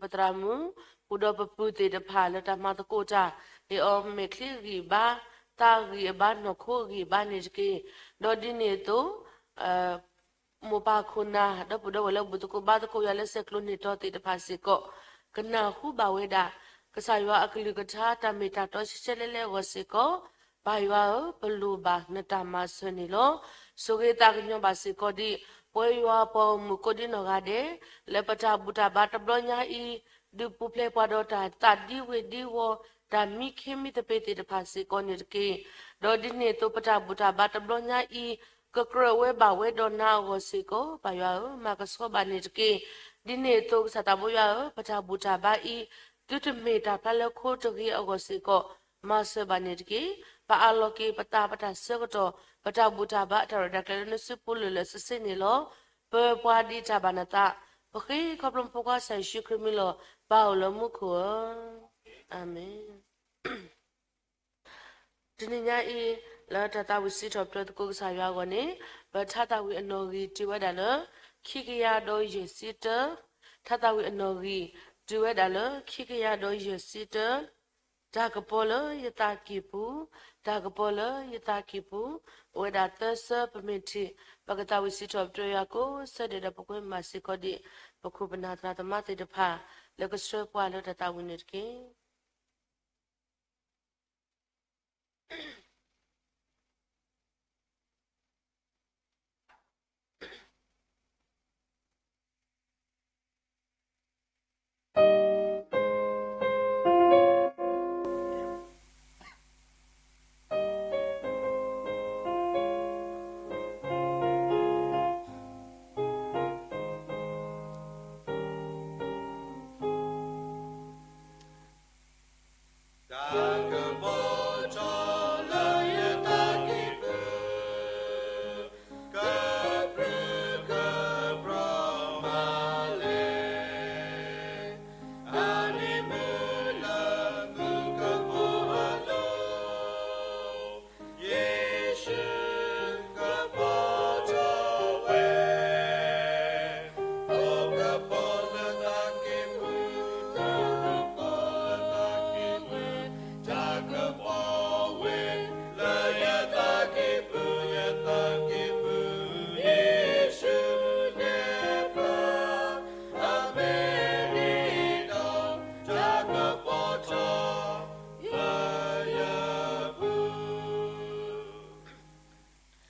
ပသရၣ်မုၣ်, ဃုာ်ဒီးပပုၢ်သ့ၣ်တဖၣ်လၢတၢ်မၤသကိးတၢ်, ဟ့ၣ်အီၤမဲာ်ချံအဂံၢ်အဘါ, သးအဂံၢ်အဘါ, နီၢ်ခိအဂံၢ်အဘါန့ၣ်တက့ၢ်. ဒီးဒ်န့ၣ်အသိး မိၢ်ပၢ်ခိၣ်နၢ် ဒီပုၢ်ဒီဝဲၢ်လၢဘူၣ်သကိးဘါသကိးယွၤလၢဆဲးကျိးန့ၢ်တီသ့ၣ်တဖၣ်စ့ၢ်ကီး ကနၢ်ဟူဘၣ်ဝဲဒၣ် ကစၢ်ယွၤအကလုၢ်ကထါ တၢ်မ့ၢ်တၢ်တီဆှဲဆှဲလဲၣ်လဲၣ်အဂီၢ်စ့ၢ်ကီး, ပၢ်ယွၤဧၢ, ပလိၣ်ဘၣ်နတၢ်မၤစၢၤန့ၣ်လီၤ. ဆိၣ်ဂ့ၤသးကညီၤဘၣ်စ့ၢ်ကီးဒံး ပဝဲယွၤပှၤဂီၢ်မုၢ်ကိးဒံနီၢ်ဂၤဒဲး လၢပတၢ်ဘူၣ်တၢ်ဘါတဘျီညါအံၤ ဒုးပူၤဖျဲးပှၤဒီးတၢ်သးဒံဝ့ၢ်ဒံဝီၤ တၢ်မံခ့မံသပ့ၤသ့ၣ်တဖၣ်စ့ၢ်ကီးန့ၣ်တက့ၢ်. ဒီးဒ်န့ၣ်အသိးပတၢ်ဘူၣ်တၢ်ဘါတဘျီညါအံၤ ကကြၢးဝဲဘၣ်ဝဲဒီးနၤအဂီၢ်စ့ၢ်ကီး ပၢ်ယွၤဧၢ, မၤကဆှီဘၣ်န့ၣ်တက့ၢ်. ဒ်န့ၣ်အသိးကစၢ်သးဘိယွၤဧၢ, ပတၢ်ဘူၣ်တၢ်ဘါအံၤ သုတမ့ၢ်တၢ်ဖျါလၢခိတဂ့ၤအဂီၢ်စ့ၢ်ကီး မၤစၢၤဘၣ်န့ၣ်တက့ၢ်. ပအးလီၤက့ၤပသးပတၢ်ဆၢကတီၢ် ပတၢ်ဘူၣ်တၢ်ဘါအတၢ်ရဲၣ်တၢ်ကျဲၤလၢနစုပူၤလၢာ်လၢာ်ဆ့ဆ့န့ၣ်လီၤ. ပၢၤပှၤဒ်တၢ်ဘၣ်နသး, ပဃ့ခီဖျိပဖိခွါကစၢ်ယ့ၣ်ၡူးခရံာ်မံၤလီၤ. ပၢ်အိၣ်လၢမူခိၣ်ဧၢ, အၤမ့ၣ်. တနံၤညါအံၤ လၢတၢ်သးဝံၣ်စံးထီၣ်ပတြၢၤသကိးကစၢ်ယွၤအဂီၢ်န့ၣ် ပထါသးဝံၣ်အနီၣ်ဂံၢ်တုၤဝဲဒၣ်လၢ ခံကယၤဒီးယဲၢ်ဆံတၢ, ထါသးဝံၣ်အနီၣ်ဂံၢ် တုၤဝဲဒၣ်လၢ ခံကယၤဒီးယဲၢ်ဆံတၢ, တၢ်ကပီၤလၢယသးကံၢ်ပူၤ, တၢ်ကပီၤလၢယသးကံၢ်ပူၤ, အိၣ်ဝဲဒၣ်သၢဆၢ ပမ့ၢ်ထံၣ် ပကသးဝံၣ်စံးထီၣ်ပတြၢၤယွၤကိးဆၢဒဲးဒီး ပကမၤစ့ၢ်ကီးဒံး ပခိၣ်ပနၢ်သရၣ်သမါသ့ၣ်တဖၣ် လၢကဆှၢပှၤလၢတၢ်သးဝံၣ်န့ၣ်တက့ၢ်. တၢ်ကပီၤထီၣ်လၢယသးကံၢ်ပူၤ, ကပြုၢ်ကပြီၤမးလဲၣ်, အန့ၣ်မုၢ်လၢမုၢ်ကပီၤအလိၤ, ယ့ၣ်ၡူးကပီၤထီၣ်ဝဲ, အိၣ်ကပီၤလၢသးကံၢ်ပူၤ, တၢ်ကပီၤလၢသးကံၢ်ပူၤ, တၢ်ကပီၤဝဲ လၢယသးကံၢ်ပူၤ, ယသးကံၢ်ပူၤ, ယ့ၣ်ၡူးနဲၣ်ပျၢ် အမဲာ်ဒံးဒီး, တၢ်ကပီၤထီၣ် လၢယပူၤ,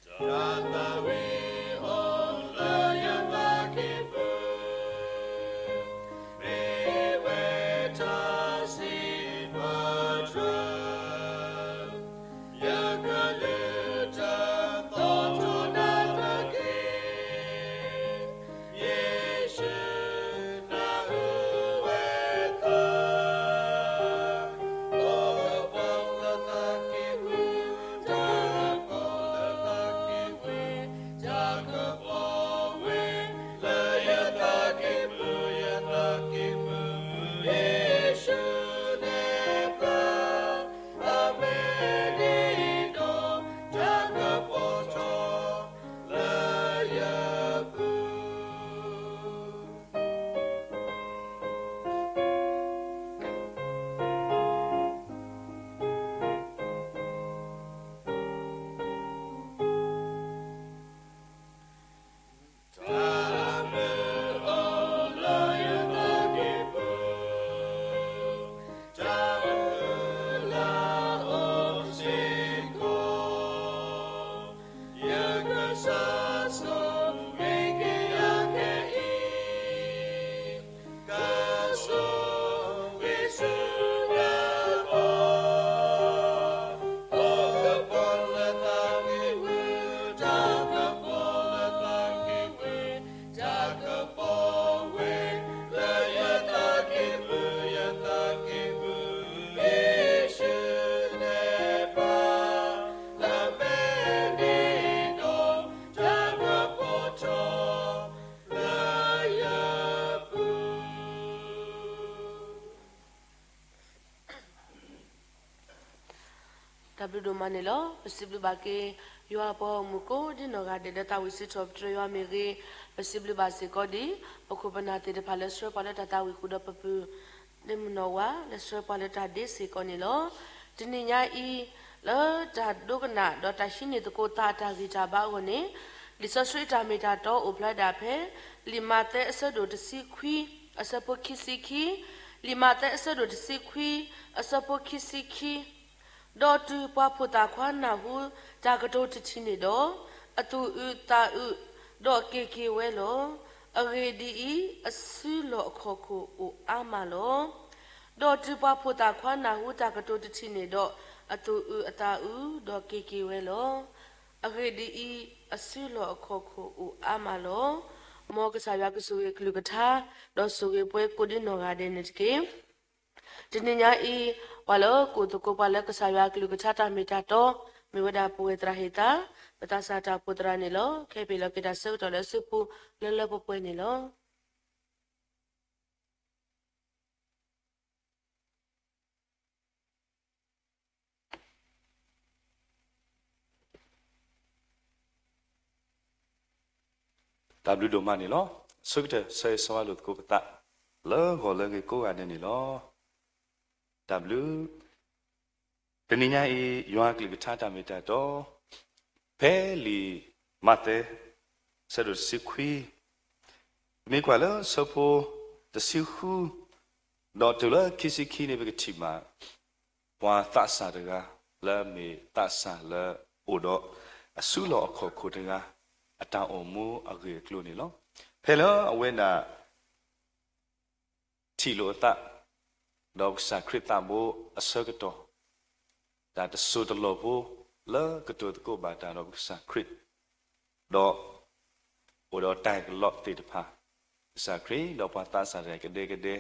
တၢ်သးဝံၣ်အိၣ်လၢယသးကံၢ်ပူၤ, မ့ၢ်ဝဲတၢ်စံးပတြၢၤ, ယကလုၢ်တသီထီၣ်နၤတက့ၢ်. ယ့ၣ်ၡူးနၢ်ဟူဝဲသး, အိၣ်ကပီၤလၢသးကံၢ်ပူၤ, တၢ်ကပီၤလၢသးကံၢ်ပူၤ, တၢ်ကပီၤဝဲ လၢယသးကံၢ်ပူၤ, ယသးကံၢ်ပူၤ, ယ့ၣ်ၡူး တၢ်ဘျုးဒိၣ်မးန့ၣ်လီၤ. ပစံးဘျုးဘၣ်က့ၤ ယွၤအပှၤဂီၢ်မုၢ်ကိးဒ်နီၢ်ဂၤဒဲး လၢသးဝံၣ်စံးထီၣ်ပတြၢၤယွၤမ့ၢ်ဂ့ၤ, ပစံးဘျုးဘၣ်စ့ၢ်ကီးဒ် ပခိၣ်ပနၢ်သ့ၣ်တဖၣ်လၢဆှၢပှၤလၢတၢ်သးဝံၣ်ဃုာ်ဒီးပပုၢ် ဒ့မုၣ်နီၢ်ဝါ လၢဆှၢပှၤလၢတၢ်ဒ့စ့ၢ်ကီးန့ၣ်လီၤ. တနံၤညါအံၤ လၢတၢ်ဒိကနၣ်ဒီးတၢ်ဟံးန့ၢ်သကိးသးအတၢ်ဂံၢ်တၢ်ဘါအဂီၢ်န့ၣ်, လံာ်စီဆှံအတၢ်မ့ၢ်တၢ်တီအိၣ်ဖျါဝဲဒၣ်ဖဲ လံာ်မးသဲအဆၢဒိၣ်တဆံခွံ အဆၢဖိခံဆံခံ, လံာ်မးသဲအဆၢဒိၣ်တဆံခွံ အဆၢဖိခံဆံခံ ဒီးတုၤပှၤဖိသၣ်ခွါနၢ်ဟူတၢ်ကတိၤတထံၣ်န့ၣ်ဒီး, အသူၣ်အုးသးအုး, ဒီးက့ၤက့ၤဝဲလီၤ. အဂ့ၢ်ဒ်အံၤ, အစုလီၢ်အခီၣ်ခိၣ်အိၣ်အါမးလီၤ. ဒီးတုၤပှၤဖိသၣ်ခွါနၢ်ဟူတၢ်ကတိၤတထံၣ်န့ၣ်ဒီး, အသူၣ်အုးအသးအုး, ဒီးက့ၤက့ၤဝဲလီၤ. အဂ့ၢ်ဒ်အံၤ, အစုလီၢ်အခီၣ်ခိၣ်အိၣ်အါမးလီၤ. မ်ကစၢ်ယွၤကဆိၣ်ဂ့ၤအကလုၢ်ကထါ, ဒီးဆိၣ်ဂ့ၤပှၤကိးဒ်နီၢ်ဂၤဒဲးန့ၣ်တက့ၢ်. တနံၤညါအံၤ, ပှၤလၢကိၣ်သကိးပှၤလၢကစၢ်ယွၤအကလုၢ်ကထါတၢ်မ့ၢ်တၢ်တီ, မ့ၢ်ဝဲဒၣ်ပဝဲသရၣ်ဟ့ၣ်သး, ပသးစၢ်တၢ်အိၣ်ဖှိၣ်သရၣ်န့ၣ်လီၤ. ခဲအံၤပဟ့ၣ်လီၤက့ၤတၢ်ဆၢကတီၢ်လၢအစုပူၤလၢလၢပှဲၤပှဲၤန့ၣ်လီၤ. တၢ်ဘျုးဒိၣ်မးန့ၣ်လီၤ. အဆိကတၢၢ် ဆၢဂ့ၤဆၢဝါလိာ်သကိးပသး လၢဂီၤလၢအဂ့ၤကိးဂၤဒဲးန့ၣ်လီၤ. တၢ်ဘျုး တနံၤညါအံၤ ယွၤအကလုၢ်ကထါတၢ်မ့ၢ်တၢ်တီ, ဖဲလံာ်မးသဲ ဆၢဒိၣ်တဆံခွံ, ပမ့ၢ်ကွၢ်လၢဆၢဖိတဆံဃု ဒီးတုၤလၢခံဆံခံန့ၣ် ပကထံၣ်ဘၣ် ပှၤသးစၢ်တဂၤ လၢအမ့ၢ်သးစၢ်လၢအိၣ်ဒီးအစုလီၢ်အခီၣ်ခိၣ်တဂၤ အတၢ်အိၣ်မူအဂ့ၢ်အကျိၤန့ၣ်လီၤ. ဖဲလၢအဝဲဒၣ် ထံၣ်လိာ်အသး ဒီးကစၢ်ခရံာ်သးဘိအဆၢကတီၢ်, တၢ်တစိၢ်တလီၢ်ဖိလၢကတိၤသကိးဘၣ်တၢ်ဒီးကစၢ်ခရံာ်, ဒီးအိၣ်ဒီးတၢ်ကလီသ့ၣ်တဖၣ်, ကစၢ်ခရံာ်ဒီးပှၤသးစၢ်တဂၤကဒဲကဒဲ,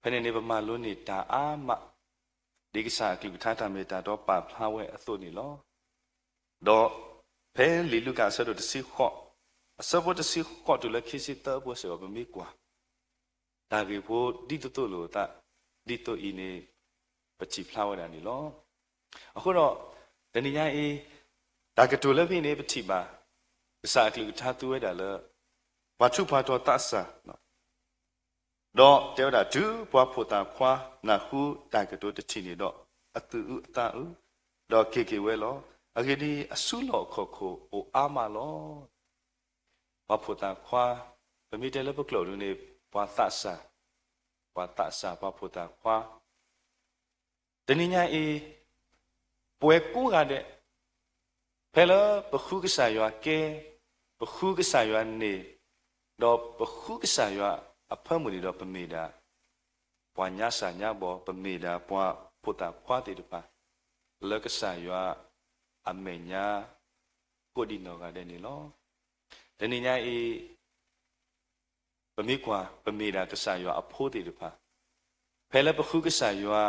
ဖဲန့ၣ်န့ၣ် ပမၤလိန့ၢ်တၢ်အါမး, ဒ်ကစၢ်အကလုၢ်ကထါတၢ်မ့ၢ်တၢ်တီပာ်ဖျါဝဲအသိးန့ၣ်လီၤ. ဒီးဖဲလံာ်လူၤကၣ်အဆၢဒိၣ်တဆံဃိး, အဆၢဖိတဆံဃိးတုၤလၢခံဆံသၢအပူၤစ့ၢ်ကီး ပမ့ၢ်ကွၢ် တၢ်ဂ့ၢ်ဖိဒ်သိးသိးလိာ်အသး ဒ်သိးအံၤန့ၣ် ပထံၣ်ဖျါဝဲဒၣ်န့ၣ်လီၤ. အဃိဒီး တနံၤညါအံၤ တၢ်ကတိၤလၢဖဲန့ၣ် ပထံၣ်ဘၣ် ကစၢ်အကလုၢ်ကထါသူဝဲဒၣ်လၢ ပှၤထူးပှၤတီၤသးစၢ် ဒီးတဲဝဲဒၣ် တုၤပှၤဖိသၣ်ခွါနၢ်ဟူတၢ်ကတိၤတထံၣ်န့ၣ်ဒီး အသူၣ်အုးအသးအုး, ဒီးက့ၤက့ၤဝဲလီၤ. အဂ့ၢ်ဒ်အံၤ, အစုလီၢ်အခီၣ်ခိၣ်အိၣ်အါမးလီၤ. ပှၤဖိသၣ်ခွါ, ပမ့ၢ်တဲလၢပကျိာ်ဒ်န့ၣ် ပှၤသးစၢ်, ပှၤသးစၢ် ပှၤဖိသၣ်ခွါ တနံၤညါအံၤ ပဝဲကိးဂၤဒဲး ဖဲလၢပဃုကစၢ်ယွၤကဲ, ပဃုကစၢ်ယွၤန့ၢ်, ဒီးပဃုကစၢ်ယွၤအဖၢမုၢ်န့ၣ်ဒီး ပမ့ၢ်ဒၣ် ပှၤညါစၢ်ညါဘီၣ်, ပမ့ၢ်ဒၣ်ပှၤဖိသၣ်ခွါသ့ၣ်တဖၣ် လၢကစၢ်ယွၤအမဲာ်ညါ ကိးဒံးနီၢ်ဂၤဒဲးန့ၣ်လီၤ. တနံၤညါအံၤ ပမ့ၢ်ကွၢ် ပမ့ၢ်ဒၣ်ကစၢ်ယွၤအဖိသ့ၣ်တဖၣ်, ဖဲလၢပဃုကစၢ်ယွၤ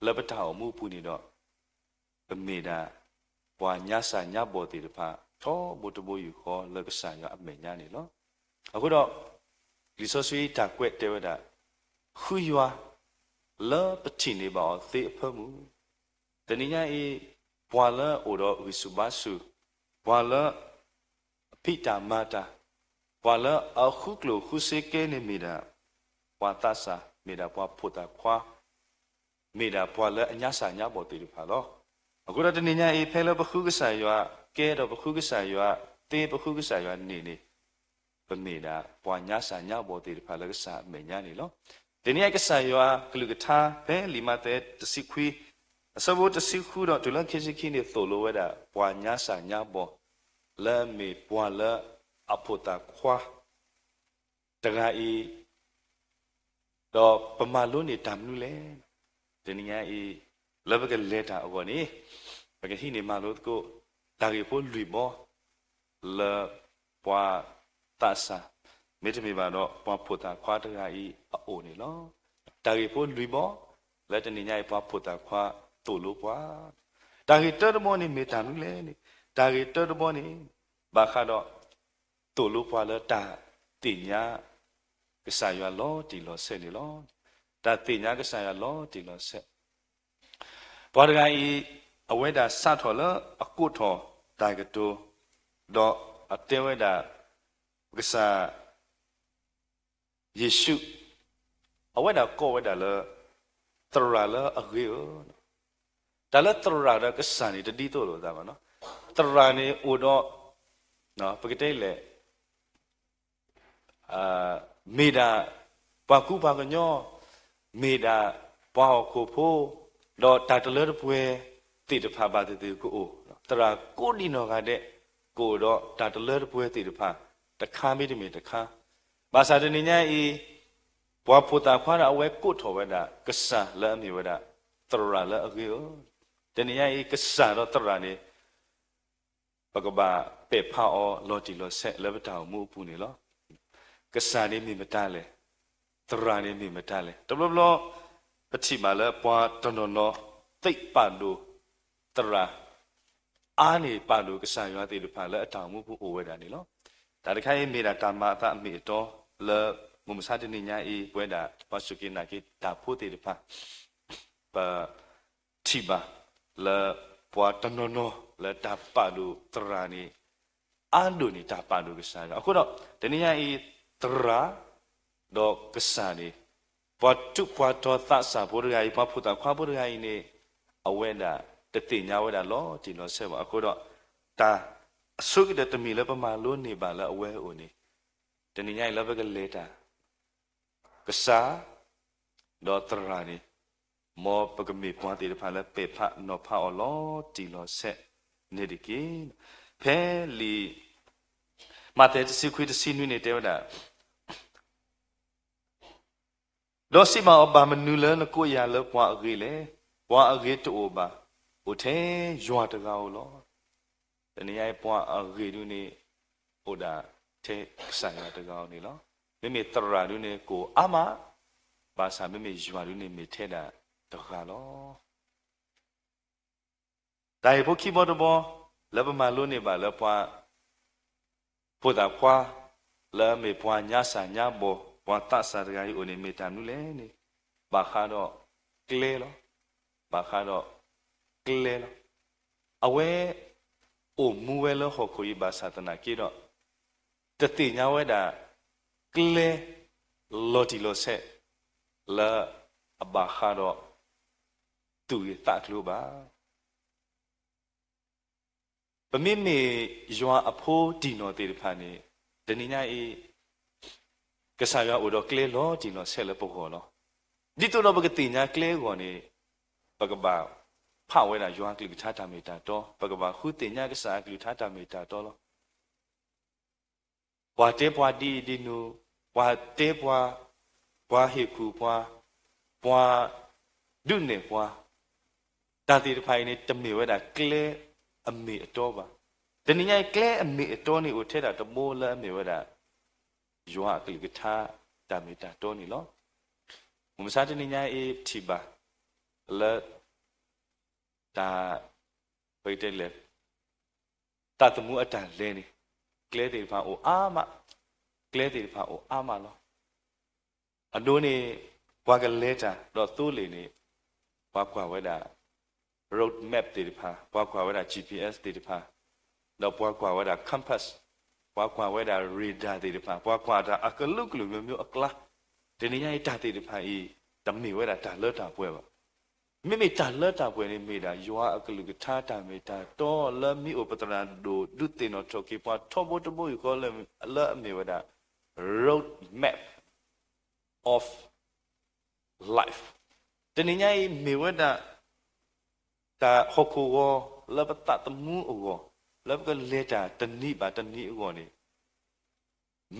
လၢပတၢ်အိၣ်မူအပူၤန့ၣ်ဒီး ပမ့ၢ်ဒၣ် ပှၤညါစၢ်ညါဘီၣ်သ့ၣ်တဖၣ် ထီဘိတဘိယူၢ်ဃီလၢကစၢ်ယွၤအမဲာ်ညါန့ၣ်လီၤ. အဃိဒီး လံာ်စီဆှံတၢ်ကွဲးတဲဝဲဒၣ် ဃုယွၤ လၢပထံၣ်န့ၢ်ဘၣ်အီၤသ့အဖၢမုၢ် တနံၤညါအံၤ ပှၤလၢအအိၣ်ဒီးဂံၢ်ဆူၣ်ဘါဆူၣ်, ပှၤလၢ အဖံးတၢ်မၤတၢ်, ပှၤလၢအဃုကျိၣ်ဃုစ့ကဲန့ၣ်မ့ၢ်ဒၣ် ပှၤသးစၢ်, မ့ၢ်ဒၣ်ပှၤဖိသၣ်ခွါ, မ့ၢ်ဒၣ်ပှၤလၢအညါစၢ်ညါဘီၣ်သ့ၣ်တဖၣ်လီၤ. အဃိဒီးတနံၤညါအံၤ ဖဲလၢပဃုကစၢ်ယွၤကဲဒီးပဃုကစၢ်ယွၤသ့ ပဃုကစၢ်ယွၤန့ၢ်န့ၣ် ပမ့ၢ်ဒၣ်ပှၤညါစၢ်ညါဘီၣ်သ့ၣ်တဖၣ်လၢကစၢ်အမဲာ်ညါန့ၣ်လီၤ. တနံၤညါအံၤကစၢ်ယွၤကလုၢ်ကထါဖဲလံာ်မးသဲတဆံခွံ အဆၢဖိတဆံဃုဒီးတုၤလၢခံဆံခံန့ၣ် သိၣ်လိဝဲဒၣ် ပှၤညါစၢ်ညါဘီၣ် လၢအမ့ၢ်ပှၤလၢအဖိသၣ်ခွါ တဂၤအံၤ ဒီးပမၤလိန့ၢ်တၢ်မနုၤလဲၣ်. တနံၤညါအံၤ လၢပကလဲၤတၢ်အဂီၢ်န့ၣ် ပကဟံးန့ၢ်မၤလိသကိး တၢ်ဂ့ၢ်ဖိလွံၢ်ဘီ လၢပှၤသးစၢ် မ့တမ့ၢ်ဘၣ်ဒီးပှၤဖိသၣ်ခွါတဂၤအံၤအအိၣ်န့ၣ်လီၤ. တၢ်ဂ့ၢ်ဖိလွံၢ်ဘီ လၢတနံၤညါအံၤပှၤဖိသၣ်ခွါသိၣ်လိပှၤ တၢ်ဂ့ၢ်တၢတဘီန့ၣ်မ့ၢ်တၢ်မနုၤလဲၣ်န့ၣ် တၢ်ဂ့ၢ်တၢတဘီန့ၣ် ဘၣ်ဃးဒီး သိၣ်လိပှၤလၢတၢ်သ့ၣ်ညါကစၢ်ယွၤလီၤတံၢ်လီၤဆဲးန့ၣ်လီၤ. တၢ်သ့ၣ်ညါကစၢ်ယွၤလီၤတံၢ်လီၤဆဲး ပှၤတဂၤအံၤ အဝဲဒၣ်စးထီၣ်လၢအကိးထီၣ်တၢ်ကတိၤ, ဒီးအတဲဝဲဒၣ် ကစၢ်ယ့ၣ်ၡူး, အဝဲဒၣ်ကိးဝဲဒၣ်လၢ သရၣ်လၢအဂ့ၤဧၢ. တၢ်လၢသရၣ်ဒီးကစၢ်န့ၣ် တဒ်သိးလိာ်သးဘၣ်နီၤ. သရၣ်န့ၣ်အိၣ်ဒီး ပကတဲလဲၣ် မ့ၢ်ဒၣ်ပှၤကူပှၤကညီ, မ့ၢ်ဒၣ်ပှၤဟီၣ်ခိၣ်ဖိ, ဒီးတၢ်တလၢတပှဲၤသ့ၣ်တဖၣ်ဘၣ်သ့ၣ်သ့ၣ်ကအိၣ်, သရၣ်ကိးဒံနီၢ်ဂၤဒဲး ကအိၣ်ဒီးတၢ်တလၢတပှဲၤသ့ၣ်တဖၣ် တခါမ့တမ့ၢ်တခါ. ဘၣ်ဆၣ်တနံၤညါအံၤ ပှၤဖိသၣ်ခွါဒီးအဝဲကိးထီၣ်ဝဲဒၣ် ကစၢ်လၢအမ့ၢ်ဝဲဒၣ် သရၣ်လၢအဂ့ၤဧၢ. တနံၤညါအံၤ ကစၢ်ဒီးသရၣ်န့ၣ် ပကဘၣ်ပဲာ်ဖးအီၤလီၤတံၢ်လီၤဆဲးလၢပတၢ်အိၣ်မူအပူၤန့ၣ်လီၤ. ကစၢ်န့ၣ်မ့ၢ်မတၤလဲၣ်, သရၣ်န့ၣ်မ့ၢ်မတၤလဲၣ်. တဘျီဘျီ ပထံၣ်ဘၣ်လၢပှၤတနီၤနီၤ သ့ပာ်ဒိၣ်သရၣ် အါန့ၢ်ပာ်ဒိၣ်ကစၢ်ယွၤသ့ၣ်တဖၣ်လၢအတၢ်အိၣ်မူပူၤအိၣ်ဝဲဒၣ်န့ၣ်လီၤ. တၢ်တခါအံၤမ့ၢ်ဒၣ်တၢ်မၤအသးအမ့ၢ်အတီလၢ မုၢ်မဆါတနံၤညါအံၤ ပဝဲဒၣ်ပှၤစူၢ်က့ၤနာ်က့ၤတၢ်ဖိသ့ၣ်တဖၣ် ပ ထံၣ်ဘၣ်လၢပှၤတနီၤနီၤလၢတၢ်ပာ်ဒိၣ်သရၣ်န့ၣ် အါဒိၣ်န့ၢ်တၢ်ပာ်ဒိၣ်ကစၢ်ယွၤ. အဃိဒီး တနံၤညါအံၤ သရၣ်ဒီးကစၢ်န့ၣ် ပှၤထူးပှၤတီၤသးစၢ်ဖိတဂၤအံၤ ပှၤဖိသၣ်ခွါဖိတဂၤအံၤန့ၣ် အဝဲဒၣ်တသ့ၣ်ညါဝဲဒၣ်လီၤတံၢ်လီၤဆဲးဘၣ်. အဃိဒီး တၢ်အဆိကတၢၢ်တမံၤလၢပမၤလိန့ၢ်ဘၣ်လၢအဝဲအအိၣ်န့ၣ် တနံၤညါအံၤလၢပကလဲၤတၢ် ကစၢ် ဒီးသရၣ်န့ၣ် မ်ပကမ့ၢ်ပှၤသ့ၣ်တဖၣ်လၢပဲာ်ဖးနီၤဖးအီၤလီၤတံၢ်လီၤဆဲးန့ၣ်တက့ၢ်. ဖဲလံာ်မးသဲတဆံခွံတဆံနွံန့ၣ်တဲဝဲဒၣ်, ဒီးစံးဘၣ်အီၤ, ဘၣ်မနုၤလၢနကိးယၤလၢပှၤအဂ့ၤလဲၣ်. ပှၤအဂ့ၤတအိၣ်ဘၣ်, အိၣ်ထဲယွၤတဂၤဧိၤလီၤ. တနံၤညါအံၤပှၤအဂ့ၤဒုန့ၣ် အိၣ်ဒၣ်ထဲကစၢ်ယွၤတဂၤဧိၤန့ၣ်လီၤ. မ့မ့ၢ်သရၣ်ဒုန့ၣ် ကအိၣ်အါမး, ဘၣ်ဆၣ်မ့မ့ၢ်ယွၤဒုန့ၣ်မ့ၢ်ထဲဒၣ်တဂၤလီၤ. တၢ်ဟ့ၣ်ဖိခံဘီတဘီ လၢပမၤလိန့ၢ်ဘၣ်လၢပှၤ ဖိသၣ်ခွါ လၢအမ့ၢ်ပှၤညါစၢ်ညါဘီၣ် ပှၤသးစၢ်တဂၤအံၤအိၣ်န့ၣ် မ့ၢ်တၢ်မနုၤလဲၣ်န့ၣ် ဘၣ်ဃးဒီးကျဲလီၤ. ဘၣ်ဃးဒီးကျဲလီၤ. အဝဲအိၣ်မူဝဲလၢဟီၣ်ခိၣ်အံၤဘၣ်ဆၣ်သနာ်က့ဒီး တသ့ၣ်ညါဝဲဒၣ် ကျဲ လီၤတံၢ်လီၤဆဲး လၢအဘၣ်ဃးဒီး သူၣ်ဂ့ၤသးကျိၤဘၣ်. ပမ့မ့ၢ်ယွၤအဖိတံၢ်နီၢ်သ့ၣ်တဖၣ်န့ၣ် တနံၤညါအံၤ ကစၢ်ယွၤအိၣ်ဒီးကျဲလီၤတံၢ်လီၤဆဲးလၢပဂီၢ်လီၤ. ဒ်သိးဒီးပကသ့ၣ်ညါကျဲအဂီၢ်န့ၣ် ပကဘၣ်ဖးဝဲဒၣ်ယွၤအကလုၢ်ကထါတၢ်မ့ၢ်တၢ်တီ, ပကဘၣ်ဃုသ့ၣ်ညါကစၢ်အကလုၢ်ကထါတၢ်မ့ၢ်တၢ်တီလီၤ. ပှၤတဲပှၤဒ်အံၤဒ်နုၤ, ပှၤတဲပှၤ, ပှၤဟ့ၣ်ကူၣ်ပှၤ, ပှၤဒုးနဲၣ်ပှၤ, တၢ်သ့ၣ်တဖၣ်အံၤန့ၣ် တမ့ၢ်ဝဲဒၣ်ကျဲအမ့ၢ်အတီဘၣ်. တနံၤညါအံၤ ကျဲအမ့ၢ်အတီန့ၣ်အိၣ်ထဲဒၣ်တဘိလၢအမ့ၢ်ဝဲဒၣ် ယွၤအကလုၢ်ကထါတၢ်မ့ၢ်တၢ်တီန့ၣ်လီၤ. မုၢ်မဆါတနံၤညါအံၤ ပထံၣ်ဘၣ်လၢ တၢ် ပကတဲလဲၣ် သးသမူအတၢ်လဲၤန့ၣ် ကျဲသ့ၣ်တဖၣ်အိၣ်အါမး, ကျဲသ့ၣ်တဖၣ်အိၣ်အါမးလီၤ. အဒိန့ၣ် ပှၤကလဲၤတၢ်ဒီးသိလ့ၣ်န့ၣ် ပှၤကွၢ်ဝဲဒၣ် road map သ့ၣ်တဖၣ်, ပှၤကွၢ်ဝဲဒၣ် G P S သ့ၣ်တဖၣ်, ဒီးပှၤကွၢ်ဝဲဒၣ် compass, ပှၤကွၢ်ဝဲဒၣ် radar သ့ၣ်တဖၣ်, ပှၤကွၢ်တၢ်အကလုာ်ကလုာ်မျိုးမျိုးအကျါ, တနံၤညါအံၤတၢ်သ့ၣ်တဖၣ်အံၤ တမ့ၢ်ဝဲဒၣ်တၢ်လၢတၢ်ပှဲၤဘၣ်. မ့မ့ၢ်တၢ်လၢတၢ်ပှဲၤန့ၣ်မ့ၢ်ဒၣ် ယွၤအကလုၢ်ကထါတၢ်မ့ၢ်တၢ်တီလၢမ့ၢ်အိၣ်ပသရၣ်ဒိၣ်ဒုးသ့ၣ်နီၣ်ထီၣ်က့ၤပှၤထီဘိတဘိယူၢ်ဃီလၢအမ့ၢ်ဝဲဒၣ် road map of life. တနံၤညါအံၤမ့ၢ်ဝဲဒၣ် တၢ်ဟီၣ်ခိၣ်ဂီၤလၢပသးသမူအဂီၢ်, လၢပကလဲၤတၢ်တနံၤဘၣ်တနံၤအဂီၢ်န့ၣ်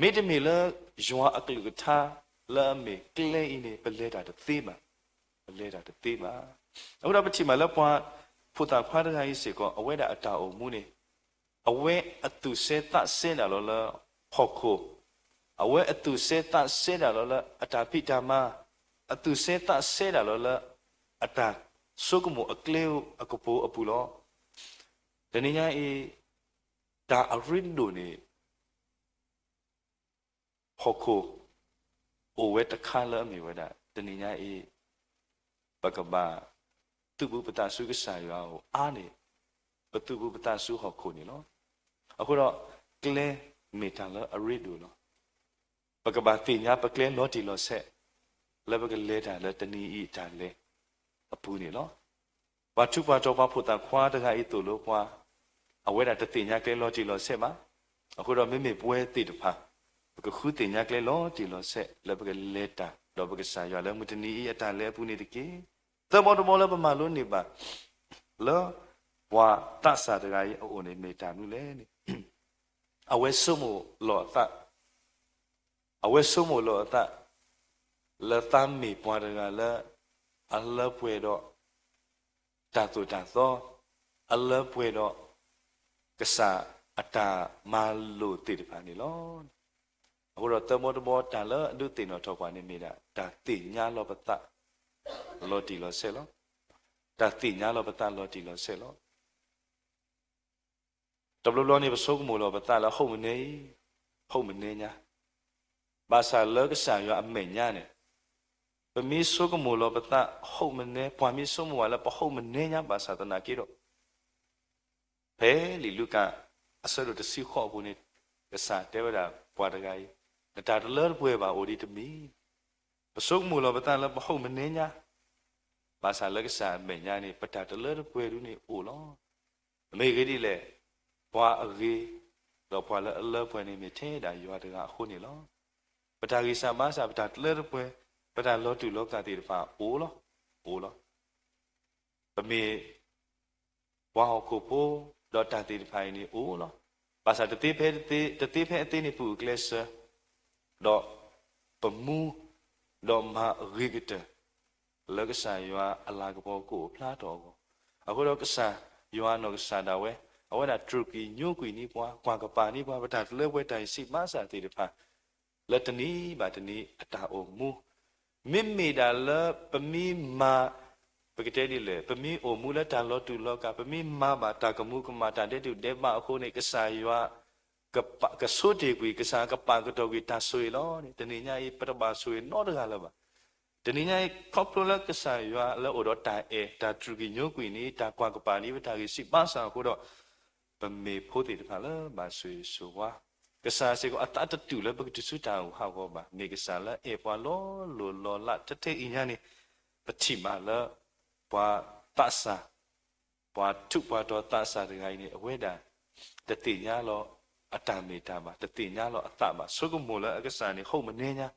မ့တမ့ၢ်လၢယွၤအကလုၢ်ကထါလၢအမ့ၢ်ကျဲအံၤန့ၣ် ပလဲၤတၢ်တသ့ဘၣ်, ပလဲၤတၢ်တသ့ဘၣ်. အဃိဒီးပထံၣ်ဘၣ်လၢပှၤဖိသၣ်ခွါတဂၤအံၤစ့ၢ်ကီး အဝဲဒၣ်အတၢ်အိၣ်မူန့ၣ် အဝဲအသူၣ်စဲသးစဲဒၣ်လီၤလၢဟီၣ်ခိၣ်, အဝဲအသူၣ်စဲသးစဲဒၣ်လီၤလၢအတၢ်ဖံးတၢ်မၤ, အသူၣ်စဲသးစဲဒၣ်လီၤလၢအတၢ်ဆိကမိၣ်အကျဲအကပူၤအပူၤလီၤ. တနံၤညါအံၤ တၢ်အရ့ဒိၣ်န့ၣ် ဟီၣ်ခိၣ်အိၣ်ဝဲတခါလၢအမ့ၢ်ဝဲဒၣ် တနံၤညါအံၤ ပကဘၣ်တ ပသူၣ်ပူၤပသးဆူကစၢ်ယွၤအအိၣ်အါန့ၣ်, ပသူၣ်ပူၤပသးဆူဟီၣ်ခိၣ်န့ၣ်လီၤ. အဃိဒီး ကျဲမ့ၢ်တၢ်လၢအရ့ဒိၣ်လီၤ. ပကဘၣ်သ့ၣ်ညါပကျဲလီၤတံၢ်လီၤဆဲး လၢပကလဲၤတၢ်လၢတနံၤအံၤအတၢ်လဲၤအပူၤန့ၣ်လီၤ. ပှၤထူးပှၤတီၤပှၤဖိသၣ်ခွါတဂၤအံၤသိၣ်လိပှၤ, အဝဲဒၣ်တသ့ၣ်ညါကျဲလီၤတံၢ်လီၤဆဲးဘၣ်. အဃိဒီးမ့မ့ၢ်ပဝဲသ့ၣ်တဖၣ် ပကဃုသ့ၣ်ညါကျဲလီၤတံၢ်လီၤဆဲး လၢပကလဲၤတၢ် ဒီးပကစၢ်ယွၤလၢမုၢ်တနံၤအံၤအတၢ်လဲၤအပူၤန့ၣ်တက့ၢ်. သၢဘီတဘီလၢပမၤလိန့ၢ်ဘၣ် လၢပှၤသးစၢ်တဂၤအံၤအအိၣ်န့ၣ်မ့ၢ်တၢ်မနုၤလဲၣ်န့ၣ်, အဝဲဆိကမိၣ်လီၤအသး အဝဲဆိကမိၣ်လီၤအသး လၢသးမ့ၢ်ပှၤတဂၤလၢ အလၢပှဲၤဒီး တၢ်သိၣ်တၢ်သီ, အလၢပှဲၤဒီး ကစၢ်အတၢ်မၤလိာ်သ့ၣ်တဖၣ်န့ၣ်လီၤ. အဃိဒီးသၢဘီတဘီတၢ်လၢအဒုးသ့ၣ်နီၣ်ထီၣ်ပှၤန့ၣ်မ့ၢ်ဒၣ် တၢ်သ့ၣ်ညါလီၤပသး လီၤတံၢ်လီၤဆဲးလီၤ. တၢ်သ့ၣ်ညါလီၤပသးလီၤတံၢ်လီၤဆဲးလီၤ. တဘျီဘျီန့ၣ် ပဆိကမိၣ်လီၤပသးလၢ ဟုတ်မနေ, ဟုတ်မနေညါ, ဘၣ်ဆၣ်လၢကစၢ်ယွၤအမဲာ်ညါန့ၣ်, ပမ့ၢ်ဆိကမိၣ်လီၤပသး ဟုတ်မနေ, ပှၤမ့ၢ်ဆိကမိၣ်ဝဲလၢပ ဟုတ်မနေညါ ဘၣ်ဆၣ်သနာ်က့ဒီး ဖဲလံာ်လူၤကၣ် အဆၢဒိၣ်တဆံဃိးအပူၤန့ၣ် ကစၢ်တဲဝဲဒၣ်ပှၤတဂၤအံၤ, နတၢ်တလၢတပှဲၤဘၣ်အိၣ်ဒံးတမံၤ, ပဆိကမိၣ်လီၤပသးလၢပ ဟုတ်မနေညါ, ဘၣ်ဆၣ်လၢကစၢ်အမဲာ်ညါန့ၣ် ပတၢ်တလၢတပှဲၤဒုန့ၣ်အိၣ်လီၤ. မ့ၢ်ဂ့ၢ်ဒ်လဲၣ်, ပှၤအဂ့ၤ ဒီးပှၤလၢအလၢပှဲၤန့ၣ်မ့ၢ်ထဲဒၣ်ယွၤတဂၤအဃိန့ၣ်လီၤ. ပတၢ်ဂံၢ်စၢ်ဘါစၢ် ပတၢ်တလၢတပှဲၤ ပတၢ်လီၤတူာ်လီၤကာ်သ့ၣ်တဖၣ်အိၣ်လီၤ, အိၣ်လီၤ. ပမ့ၢ် ပှၤဟီၣ်ခိၣ်ဖိ ဒီးတၢ်သ့ၣ်တဖၣ်အံၤန့ၣ်အိၣ်လီၤ. ဘၣ်ဆၣ်တသ့ဖဲအသ့န့ၣ် ပအိၣ်ကျဲးစၢး ဒီးပမူ ဒီးမၤအဂ့ၤကတၢၢ် လၢကစၢ်ယွၤအလၤကပီၤကအိၣ်ဖျါထီၣ်အဂီၢ်, အဃိဒီးကစၢ်ယွၤအနီၢ်ကစၢ်ဒၣ်ဝဲ အဝဲဒၣ်တြူာ်ကံၤညိကွံာ်န့ၢ်ပှၤ, ကွၢ်ကပၤန့ၢ်ပှၤ ပတၢ်တလၢပှဲၤတၢ်ဂံၢ်စၢ်ဘါစၢ်သ့ၣ်တဖၣ် လၢတနံၤဘၣ်တနံၤအတၢ်အိၣ်မူ မ့မ့ၢ်ဒၣ်လၢပမ့ၢ်မၤ, ပကတဲဒ်လဲၣ်, ပမ့ၢ်အိၣ်မူလၢတၢ်လီၤတူာ်လီၤကာ်, ပမ့ၢ်မၤဘၣ်တၢ်ကမူကမၣ် တၢ်ဒဲးတူာ်ဒဲးဘးအဃိန့ၣ် ကစၢ်ယွၤ ကဆိတ့ၢ်ကွံာ်, ကစၢ်ကပာ်ကတီၢ်ကွံာ်တၢ်ဆိၣ်ဂ့ၤလီၤန့ၣ် တနံၤညါအံၤ ပတဘၣ်ဆိၣ်ဂ့ၤနီတဂၤလၢၤဘၣ်. တနံၤညါအံၤ ခီဖျိလၢကစၢ်ယွၤလၢအိၣ်ဒီးတၢ်အဲၣ်, တၢ်တြူာ်ကံၤညိကွံာ်န့ၣ်, တၢ်ကွၢ်ကပၤန့ၢ်ပတၢ်ဂံၢ်စၢ်ဘါစၢ်အဃိဒီး ပမ့ၢ်ဖိသ့ၣ်တဖၣ်လၢဘၣ်ဆိၣ်ဂ့ၤဆိၣ်ဝါ, ကစၢ်စ့ၢ်ကီးအသးတတူၢ်လၢပကတုၤဆူတၢ်အိၣ်ဟးဂီၤဘၣ်. မ့ၢ်ကစၢ်လၢအဲၣ်ပှၤလီၤလိၢ်လီၤလး ထဲထဲအံၤညါန့ၣ် ပထံၣ်ဘၣ်လၢ ပှၤသးစၢ်, ပှၤထူးပှၤတီၤသးစၢ်တဂၤအံၤန့ၣ် အဝဲဒၣ် တသ့ၣ်ညါလီၤအတၢ်မ့ၢ်တၢ်ဘၣ်, တသ့ၣ်ညါလီၤအသးဘၣ်, ဆိကမိၣ်လၢအကစၢ်န့ၣ် ဟုတ်မနေညါ,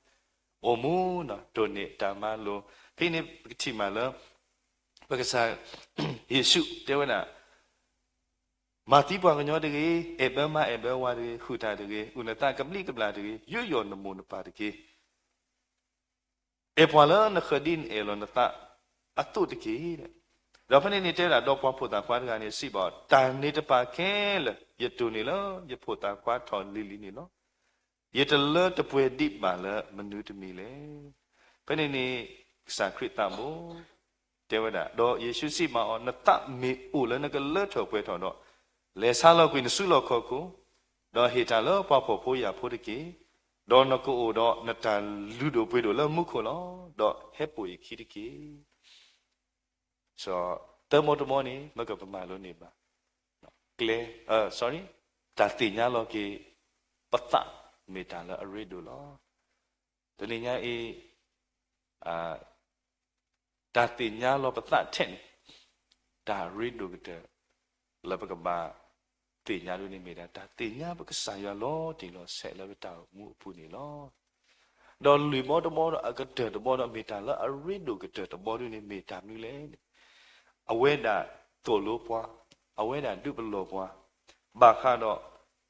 အိၣ်မူနီၤ တိၢ်န့ၢ်တၢ်မၤလိာ်. ဖဲန့ၣ်ပကထံၣ်မးလၢ ပကစၢ်ယ့ၣ်ၡူးတဲဝဲဒၣ်, မၤသံပှၤကညီတဂ့ၤ, အဲၣ်ဘၢမါအဲၣ်ဘၢဝၤတဂ့ၤ, ဃုာ်တၢ်တဂ့ၤ, အုၣ်နသးကဘျံးကဘျၣ်တဂ့ၤ, ယူးယီၣ်နမိၢ်နပၢ်တက့ၢ်. အဲၣ်ပှၤလၢနဃၢၤဒ်နအဲၣ်လီၤနသးအသိးတက့ၢ်. ဒီးဖဲန့ၣ်န့ၣ်တဲဝဲဒၣ် ဒီးပှၤဖိသၣ်ခွါတဂၤန့ၣ်စံးဘၣ်အီၤ, တၢ်န့ၣ်တဖၣ်ခဲလၢာ် ယတိၢ်န့ၢ်လၢယဖိသၣ်ခွါထီၣ်လံၤလံၤန့ၣ်လီၤ. ယတလၢတပှဲၤဒံးဘၣ်လၢမနုၤတမံၤလဲၣ်. ဖဲန့ၣ်န့ၣ် ကစၢ်ခရံာ်သးဘိ တဲဝဲဒၣ်, ဒီးယ့ၣ်ၡူးစံးဘၣ်အီၤ, နသးမ့ၢ်အိၣ်လၢနကလၢထီၣ်ပှဲၤထီၣ်ဒီး, လဲၤဆါလီၤကွံာ်နစုလီၢ်ခီၣ်ခိၣ်, ဒီးဟ့ၣ်တၢ်လၢပှၤဖှီၣ်ဖိယာ်ဖိတက့ၢ်. ဒီးနကအိၣ်ဒီးနတၢ်လုၢ်ဒိၣ်ပှ့ၤဒိၣ်လၢမူခိၣ်လီၤ. ဒီးဟဲပိာ်ယခံတက့ၢ်. သၢဘီတဘီန့ၣ် မ့ၢ်ကပမၤလိန့ၢ်ဘၣ် ကျဲ, sorry, တၢ်သ့ၣ်ညါလီၤက့ၤပသး မ့ၢ်တၢ်လၢအရ့ဒိၣ်လီၤ. တနံၤညါအံၤ တၢ်သ့ၣ်ညါလီၤပသးထဲန့ၣ် တၢ်ရ့ဒိၣ်ကတၢၢ် လၢပကဘၣ်သ့ၣ်ညါဒ်န့ၣ်မ့ၢ်ဒၣ် တၢ်သ့ၣ်ညါပကစၢ်ယွၤလီၤတံၢ်လီၤဆဲးလၢပတၢ်အိၣ်မူအပူၤန့ၣ်လီၤ. ဒီးလွံၢ်ဘီတဘီဒီးအကတၢၢ်တဘီဒီး မ့ၢ်တၢ်လၢအရ့ဒိၣ်ကတၢၢ်တဘီဒ်န့ၣ်မ့ၢ်တၢ်မနုၤလဲၣ်န့ၣ်, အဝဲဒၣ်သိၣ်လိပှၤ, အဝဲဒၣ်ဒုးပလီၢ်ပှၤ ဘၣ်ဃးဒီး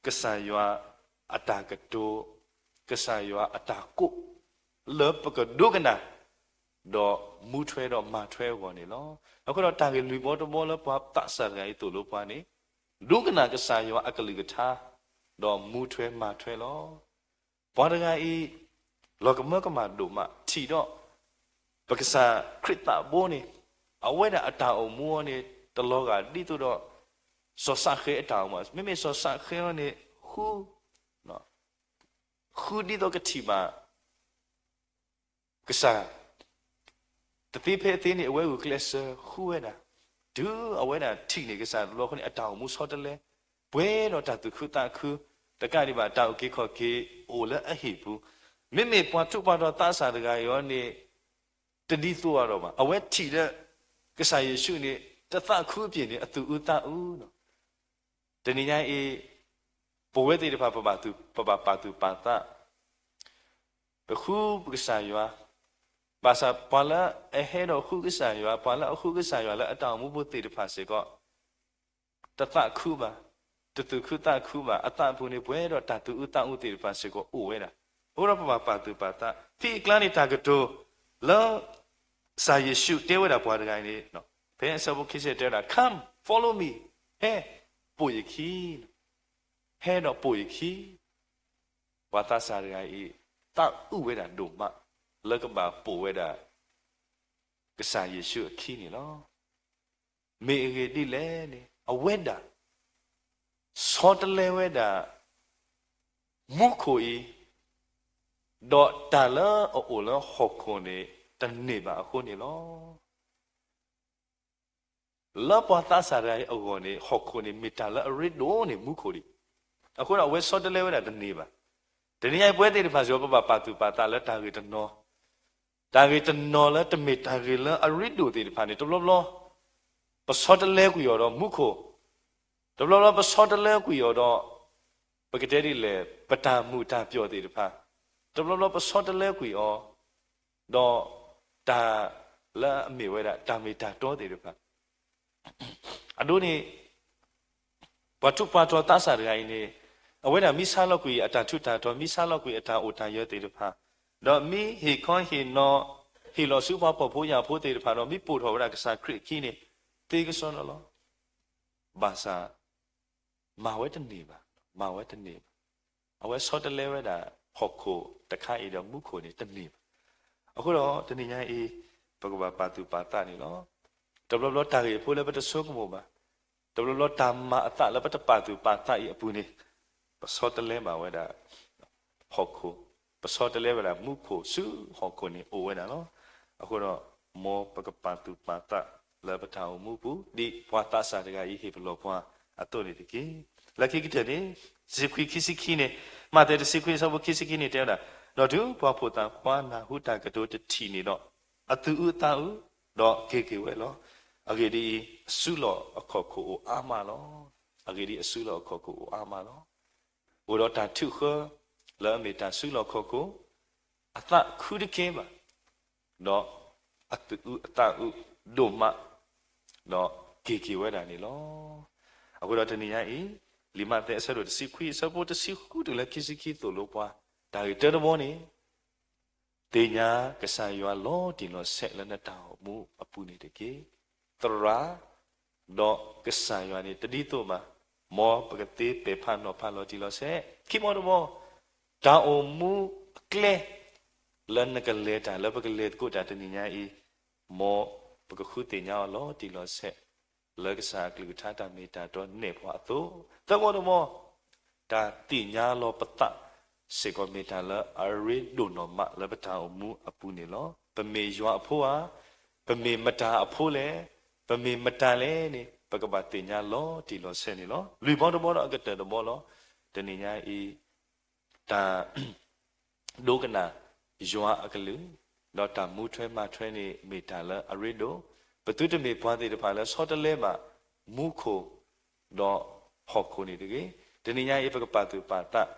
ကစၢ်ယွၤအတၢ်ကတိၤ, ကစၢ်ယွၤအတၢ်ကိး လၢပကဒိကနၣ် ဒီးမူထွဲဒီးမၤထွဲအဂီၢ်န့ၣ်လီၤ. အဃိဒီးတၢ်ဂ့ၢ်လွံၢ်ဘီတဘီလၢပှၤသးစၢ်တဂၤအံၤသိၣ်လိပှၤန့ၣ်, ဒိကနၣ်ကစၢ်ယွၤအကလုၢ်ကထါ, ဒီးမူထွဲမၤထွဲလီၤ. ပှၤတဂၤအံၤ လီၤကမၢကမၣ်ဒိၣ်မး ထံၣ်ဒီး ပကစၢ်ခရံာ်သးဘိန့ၣ်, အဝဲဒၣ်အတၢ်အိၣ်မူအီၤန့ၣ် တလီၤဂာ်ဒ်သိးဒီး စီၤၡဃဲအတၢ်အိၣ်မူ, မ့မ့ၢ်စီၤၡဃဲအီၤန့ၣ် ဃု ဃုဒ်သိးကထံၣ်ဘၣ် ကစၢ်, တသ့ဖဲအသ့န့ၣ် အဝဲဂုာ်ကျဲးစၢးဃုဝဲဒၣ်, တုၤအဝဲဒၣ်ထံၣ်န့ၢ်ကစၢ်တဘျီအဃိန့ၣ် အတၢ်အိၣ်မူဆီတလဲ, ပှဲၤဒီးတၢ်သူၣ်ခုသးခု, တကးဒံးဘၣ် တၢ်အုၣ်က့ၤခီၣ်က့ၤအိၣ်လၢအဟံၣ်ပူၤ, မ့မ့ၢ်ပှၤထူးပှၤတီၤသးစၢ်တဂၤအံၤအီၤန့ၣ် တဒ်သိးအီၤဒီးဘၣ်. အဝဲထံၣ်ဒီး ကစၢ်ယ့ၣ်ၡူးန့ၣ် တသးခုအပျ့ၤန့ၣ် အသူၣ်အုးသးအုးလီၤ. တနံၤညါအံၤ ပဝဲသ့ၣ်တဖၣ် ပဘၣ်သူၣ်, ပဘၣ်ပာ်သူၣ်ပာ်သး, ပဃုပကစၢ်ယွၤ, ဘၣ်ဆၣ်ပှၤလၢအဟဲဒီးဃုကစၢ်ယွၤ, ပှၤလၢအဃုကစၢ်ယွၤလၢအတၢ်အိၣ်မူပူၤသ့ၣ်တဖၣ်စ့ၢ်ကီး တသးခုဘၣ်, တသူၣ်ခုသးခုဘၣ်, အသးအပူၤန့ၣ် ပှဲၤဒီးတၢ်သူၣ်အုးသးအုးသ့ၣ်တဖၣ်စ့ၢ်ကီးအိၣ်ဝဲဒၣ်. အဃိဒီးပဘၣ်ပာ်သူၣ်ပာ်သး, ဖဲအကျါန့ၣ် တၢ်ကတိၤလၢ ကစၢ်ယ့ၣ်ၡူးတဲဝဲဒၣ်ပှၤတဂၤအံၤန့ၣ်, ဖဲအဆၢဖိခံဆံတဲဝဲဒၣ် Come, follow me, ဟဲ, ပိာ်ယခံ, ဟဲဒီးပိာ်ယခံ. ပှၤသးစၢ်တဂၤအံၤ သးအုးဝဲဒၣ်ဒိၣ်မး လၢကဘၣ်ပိာ်ဝဲဒၣ် ကစၢ်ယ့ၣ်ၡူးအခံန့ၣ်လီၤ. မ့ၢ်အဂ့ၢ်ဒ်လဲၣ်န့ၣ် အဝဲဒၣ် ဆီတလဲဝဲဒၣ် မူခိၣ်အံၤ, ဒီးတၢ်လၢအအိၣ်လၢဟီၣ်ခိၣ်န့ၣ် တန့ၢ်ဘၣ်အဃိန့ၣ်လီၤ. လၢပှၤသးစၢ်တဂၤအံၤအဂီၢ်န့ၣ် ဟီၣ်ခိၣ်န့ၣ် မ့ၢ်တၢ်လၢအရ့ဒိၣ်န့ၢ်မူခိၣ်ဒံး. အဃိဒီးအဝဲဆီတလဲဝဲဒၣ်တန့ၢ်ဘၣ်. တနံၤညါအံၤပဝဲသ့ၣ်တဖၣ်စ့ၢ်ကီး ပဘၣ်ပာ်သူၣ်ပာ်သးလၢတၢ်ဂ့ၢ်တနီၤ, တၢ်ဂ့ၢ်တနီၤလၢတမ့ၢ်တၢ်ဂ့ၢ်လၢအရ့ဒိၣ်သ့ၣ်တဖၣ်န့ၣ် တဘျီဘျီ ပဆီတလဲကွံာ်အီၤဒီးမူခိၣ်, တဘျီဘျီပဆီတလဲကွံာ်အီၤဒီး ပကတဲဒ်လဲၣ် ပတၢ်မုာ်တၢ်ပျီၣ်သ့ၣ်တဖၣ်, တဘျီဘျီပဆီတလဲကွံာ်အီၤ ဒီးတၢ်လၢအမ့ၢ်ဝဲဒၣ် တၢ်မ့ၢ်တၢ်တီသ့ၣ်တဖၣ်. အဒိန့ၣ် ပှၤထူးပှၤတီၤသးစၢ်တဂၤအံၤန့ၣ် အဝဲဒၣ်မ့ၢ်ဆါလီၤကွံာ်အတၢ်ထူးတၢ်တီၤ, မ့ၢ်ဆါလီၤကွံာ်အတၢ်အိၣ်တၢ်ယၢၤသ့ၣ်တဖၣ်, ဒီးမ့ၢ်ဟ့ၣ်ခီဟ့ၣ်နီၤ, ဟ့ၣ်လီၤဆူပှၤဖှီၣ်ဖိယာ်ဖိသ့ၣ်တဖၣ်ဒီး မ့ၢ်ပိာ်ထီၣ်ဝဲဒၣ်ကစၢ်ခရံာ်အခံန့ၣ် သ့ကစီဒီလီၤ. ဘၣ်ဆၣ် မၤဝဲတန့ၢ်ဘၣ်, မၤဝဲတန့ၢ်ဘၣ်. အဝဲဆီတလဲဝဲဒၣ် ဟီၣ်ခိၣ်တခါအံၤဒီးမူခိၣ်န့ၣ်တန့ၢ်ဘၣ်. အဃိဒီးတနံၤညါအံၤ ပကဘၣ်ပာ်သူၣ်ပာ်သးန့ၣ်လီၤ. တဘျီဘျီတၢ်ဂ့ၢ်ဖိလၢပတဆိကမိၣ်ဘၣ်, တဘျီဘျီတၢ်မၤအသးလၢပတပာ်သူၣ်ပာ်သးအံၤအပူၤန့ၣ် ပဆီတလဲဘၣ်ဝဲဒၣ် ဟီၣ်ခိၣ်, ပဆီတလဲဝဲဒၣ်မူခိၣ်ဆူဟီၣ်ခိၣ်န့ၣ်အိၣ်ဝဲဒၣ်လီၤ. အဃိဒီး မ်ပကပာ်သူၣ်ပာ်သးလၢပတၢ်အိၣ်မူပူၤ ဒ်ပှၤသးစၢ်တဂၤအံၤဟ့ၣ်ပလီၢ်ပှၤအသိးန့ၣ်တက့ၢ်. လၢခံကတၢၢ်န့ၣ် တဆံခွံခံဆံခံန့ၣ်, မးသဲတဆံခွံအဆၢဖိခံဆံခံန့ၣ်တဲဝဲဒၣ်, ဒီးတုၤပှၤဖိသၣ်ခွါနၢ်ဟူတၢ်ကတိၤတထံၣ်န့ၣ်ဒီး အသူၣ်အုးသးအုး, ဒီးက့ၤက့ၤဝဲလီၤ. အဂ့ၢ်ဒ်အံၤ, အစုလီၢ်အခီၣ်ခိၣ်အိၣ်အါမးလီၤ. အဂ့ၢ်ဒ်အံၤ, အစုလီၢ်အခီၣ်ခိၣ်အိၣ်အါမးလီၤ. အိၣ်ဒီးတၢ်ထုးဃၢ လၢအမ့ၢ်တၢ်စုလီၢ်ခီၣ်ခိၣ်, အသးခုတကဲဘၣ်, ဒီးအသူၣ်အုးအသးအုးဒိၣ်မး, ဒီးက့ၤက့ၤဝဲဒၣ်န့ၣ်လီၤ. အဃိဒီးတနံၤညါအံၤ, လံာ်မးသဲအဆၢဒိၣ်တဆံခွံ အဆၢဖိတဆံဃုတုၤလၢခံဆံခံသိၣ်လိပှၤ, တၢ်ဂ့ၢ်တၢတဘီန့ၣ် သ့ၣ်ညါကစၢ်ယွၤလီၤတံၢ်လီၤဆဲးလၢနတၢ်အိၣ်မူအပူၤန့ၣ်တက့ၢ်. သရၣ်, ဒီးကစၢ်ယွၤန့ၣ်တဒ်သိးဘၣ်, မ်ပကသ့ပဲာ်ဖးနီၤဖးလီၤတံၢ်လီၤဆဲး, ခံဘီတဘီ, တၢ်အိၣ်မူအကျဲ လၢနကလဲၤတၢ် လၢပကလဲၤသကိးတၢ်တနံၤညါအံၤ, မ်ပကဃုသ့ၣ်ညါအီၤလီၤတံၢ်လီၤဆဲး လၢကစၢ်အကလုၢ်ကထါတၢ်မ့ၢ်တၢ်တီနဲၣ်ပှၤအသိး, သၢဘီတဘီ, တၢ်သ့ၣ်ညါလီၤပသးစ့ၢ်ကီး မ့ၢ်တၢ်လၢအရ့ဒိၣ်နီၢ်မးလၢပတၢ်အိၣ်မူအပူၤန့ၣ်လီၤ. ပမ့ၢ်ယွၤအဖိဧါ, ပမ့ၢ်မတၤအဖိလဲၣ်, ပမ့ၢ်မတၤလဲၣ်န့ၣ် ပကဘၣ်သ့ၣ်ညါလီၤတံၢ်လီၤဆဲးန့ၣ်လီၤ. လွံၢ်ဘီတဘီဒီးအကတၢၢ်တဘီလီၤ. တနံၤညါအံၤ တၢ် ဒိကနၣ်ယွၤအကလုၢ်, ဒီးတၢ်မူထွဲမၤထွဲန့ၣ် မ့ၢ်တၢ်လၢအရ့ဒိၣ်, ပသုတမ့ၢ်ပှၤသ့ၣ်တဖၣ်လၢဆီတလဲဘၣ် မူခိၣ် ဒီးဟီၣ်ခိၣ်န့ၣ်တဂ့ၤ. တနံၤညါအံၤ ပကပာ်သူၣ်ပာ်သး,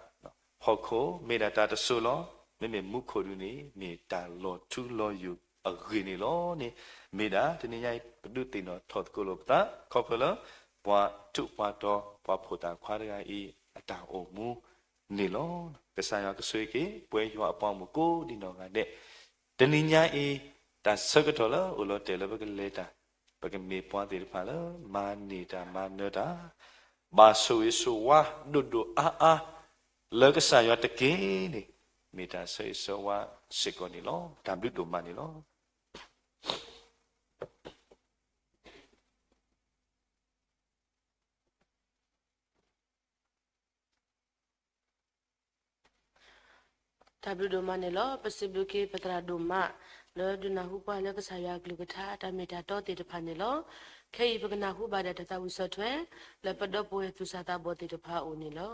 ဟီၣ်ခိၣ်မ့ၢ်ဒၣ်တၢ်တစိၤလီၤ. မ့မ့ၢ်မူခိၣ်ဒုန့ၣ် မ့ၢ်တၢ်လီၤထူလီၤယိာ်အဂ့ၢ်န့ၣ်လီၤန့ၣ်, မ့ၢ်ဒၣ်တနံၤညါအံၤ ပဒုးသ့ၣ်နီၣ်ထီၣ်သကိးလိာ်ပသး ခီဖျိလၢ ပှၤထူးပှၤတီၤ ပှၤဖိသၣ်ခွါတဂၤအံၤ အတၢ်အိၣ်မူ န့ၣ်လီၤ. ကစၢ်ယွၤကဆိၣ်ဂ့ၤက့ၤ ပဝဲယွၤအပှၤမုၣ်ကိးဒံနီၢ်ဂၤဒဲး, တနံၤညါအံၤ တၢ်ဆၢကတီၢ်လၢအိၣ်လီၤတဲာ်လၢပကလဲၤတၢ်, ပကမ့ၢ်ပှၤသ့ၣ်တဖၣ်လၢ မၤန့ၢ်တၢ်မၤနၢၤတၢ်, ဘၣ်ဆိၣ်ဂ့ၤဆိၣ်ဝါဒိၣ်ဒိၣ်အါအါ လၢကစၢ်ယွၤတက့ၢ်န့ၣ်, မ့ၢ်တၢ်ဆၢဂ့ၤဆၢဝါစ့ၢ်ကီးန့ၣ်လီၤ. တၢ်ဘျုးဒိၣ်မးန့ၣ်လီၤ. တၢ်ဘျုးဒိၣ်မးန့ၣ်လီၤ. ပစံးဘျုးက့ၤပသရၣ်ဒိၣ်မး လၢဒုးနၢ်ဟူပှၤလၢကစၢ်ယွၤအကလုၢ်ကထါ တၢ်မ့ၢ်တၢ်တီသ့ၣ်တဖၣ်န့ၣ်လီၤ. ခဲအံၤပကနၢ်ဟူဘၣ်ဒီးတၢ်သးဝံၣ်ဆီၣ်ထွဲ လၢပဒီပုၢ်ဝဲၢ်သူၣ်စၢ်သးဘီၣ်သ့ၣ်တဖၣ်အအိၣ်န့ၣ်လီၤ.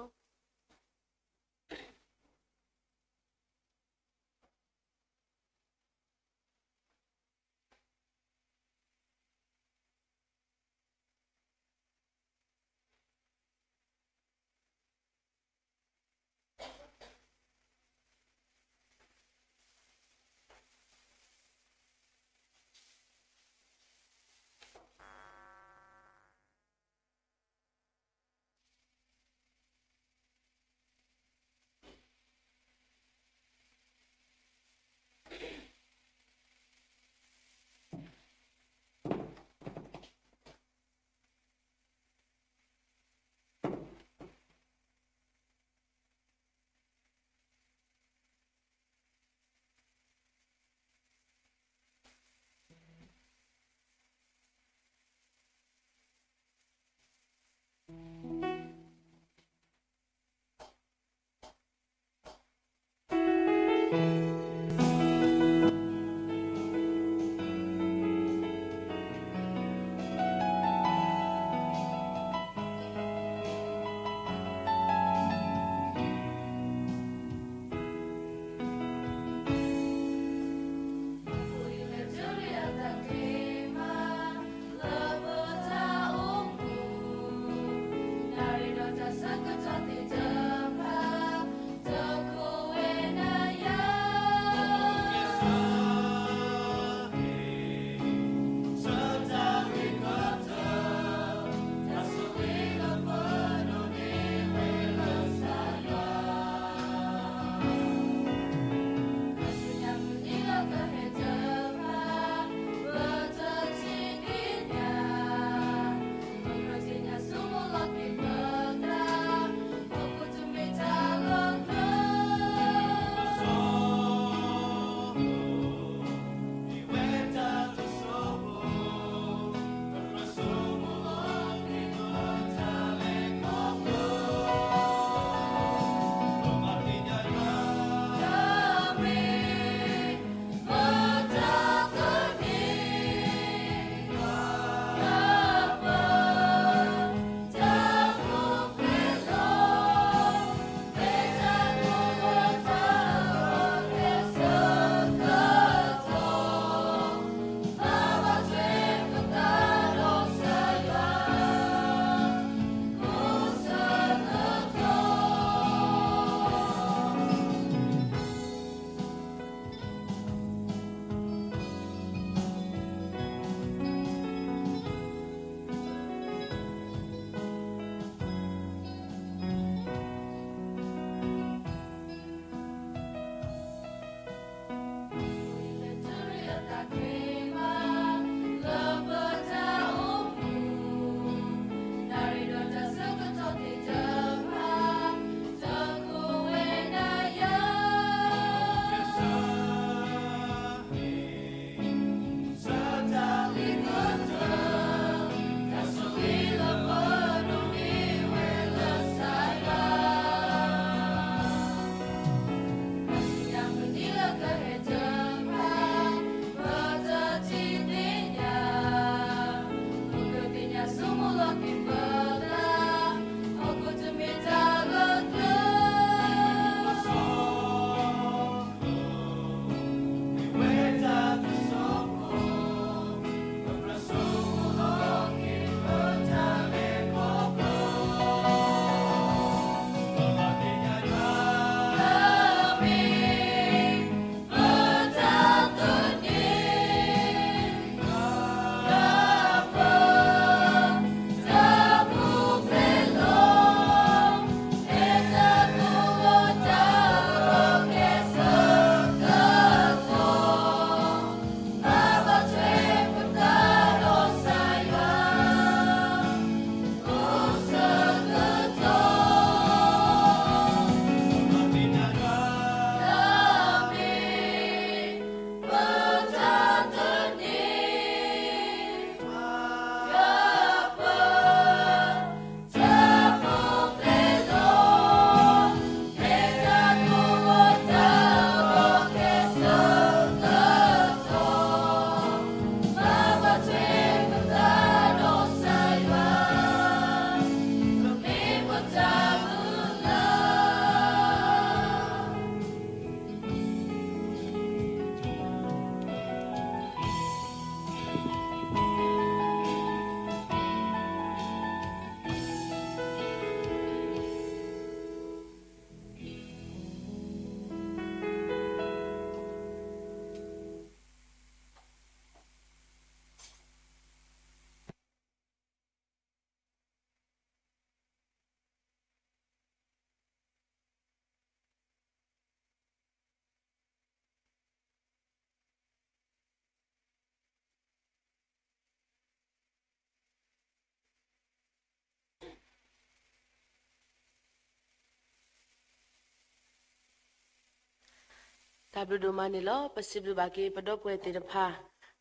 တၢ်ဘျုးဒိၣ်မးန့ၣ်လီၤ. ပစံးဘျုးဘၣ်က့ၤပဒီပုၢ်ဝဲၢ်သ့ၣ်တဖၣ်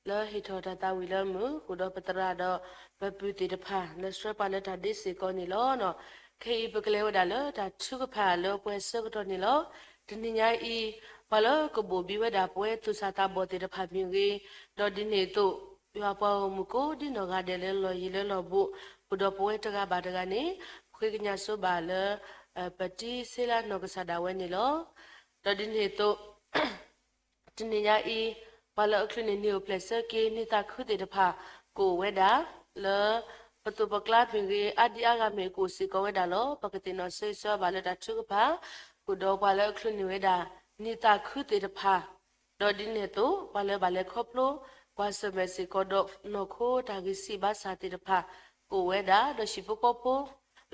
လၢဟ့ၣ်ထီၣ်တၢ်သးဝံၣ်လၢမုာ် ဃုာ်ဒီးပသရၣ်ဒီးပပုၢ်သ့ၣ်တဖၣ် လၢဆှၢပှၤလၢတၢ်ဒ့စ့ၢ်ကီးန့ၣ်လီၤ. ခဲအံၤပကလဲၤဝဲဒၣ်လၢတၢ်ထုကဖၣ်လၢပှဲၤဆၢကတီၢ်န့ၣ်လီၤ. တနံၤညါအံၤ ပှၤလၢကဘိၣ်ဘံဝဲဒၣ်ပဝဲသူၣ်စၢ်သးဘီၣ်သ့ၣ်တဖၣ်မ့ၢ်ဂ့ၤ, ဒီးဒ်န့ၣ်အသိး ယွၤပှၤဂီၢ်မုၢ်ကိးဒံနီၢ်ဂၤဒဲးလၢလီၢ်ယံၤလၢလီၢ်ဘူး ဃုာ်ဒီးပဝဲတဂၤဘၣ်တဂၤန့ၣ် ပဃ့ကညးဆိဘၣ်လၢ ပတံၤစ့လါနီၢ်ကစၢ်ဒၣ်ဝဲန့ၣ်လီၤ. ဒီးဒ်န့ၣ်အသိး တနံၤညါအံၤ ပှၤလၢအချုးန့ၢ်နံၣ်အိၣ်ဖျဲၣ်ဆၢက့ၤ နံၣ်သးခုသ့ၣ်တဖၣ် ကအိၣ်ဝဲဒၣ် လၢပသိးပကျါမ့ၢ်ဂ့ၤ အါဒံအါဂၤမ့ၢ် ကအိၣ်စ့ၢ်ကီးဝဲဒၣ်လီၤ. ပကသ့ၣ်နီၣ်ဆၢဂ့ၤဆၢဝါဘၣ်လၢတၢ်ထုကဖၣ် ဃုာ်ဒီးပှၤလၢအချုးန့ၢ်ဝဲဒၣ် နံၣ်သးခုသ့ၣ်တဖၣ် ဒီးဒ်န့ၣ်အသိး ပှၤလၢဘၣ်လဲၤခီဖျိ ကွၢ်ဆၢၣ်မဲာ်စ့ၢ်ကီးဒီးနီၢ်ခိတၢ်ဂံၢ်စၢ်ဘါစၢ်သ့ၣ်တဖၣ် ကအိၣ်ဝဲဒၣ် ဒီးဟံၣ်ဖိဃီဖိ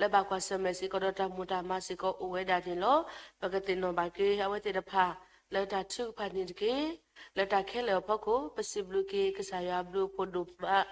လၢဘၣ်ကွၢ်ဆၢၣ်မဲာ်စ့ၢ်ကီးဒီးတၢ်မိၢ်တၢ်မၤစ့ၢ်ကီးအိၣ်ဝဲဒၣ်န့ၣ်လီၤ. ပကသ့ၣ်နီၣ်ဘၣ်က့ၤအဝဲသ့ၣ်တဖၣ် လၢတၢ်ထုကဖၣ်န့ၣ်တက့ၢ်. လၢတၢ်ခဲလၢာ်အဖီခိၣ် ပစံးဘျုးက့ၤကစၢ်ယွၤအဘျုးအဖှိၣ်ဒိၣ်မး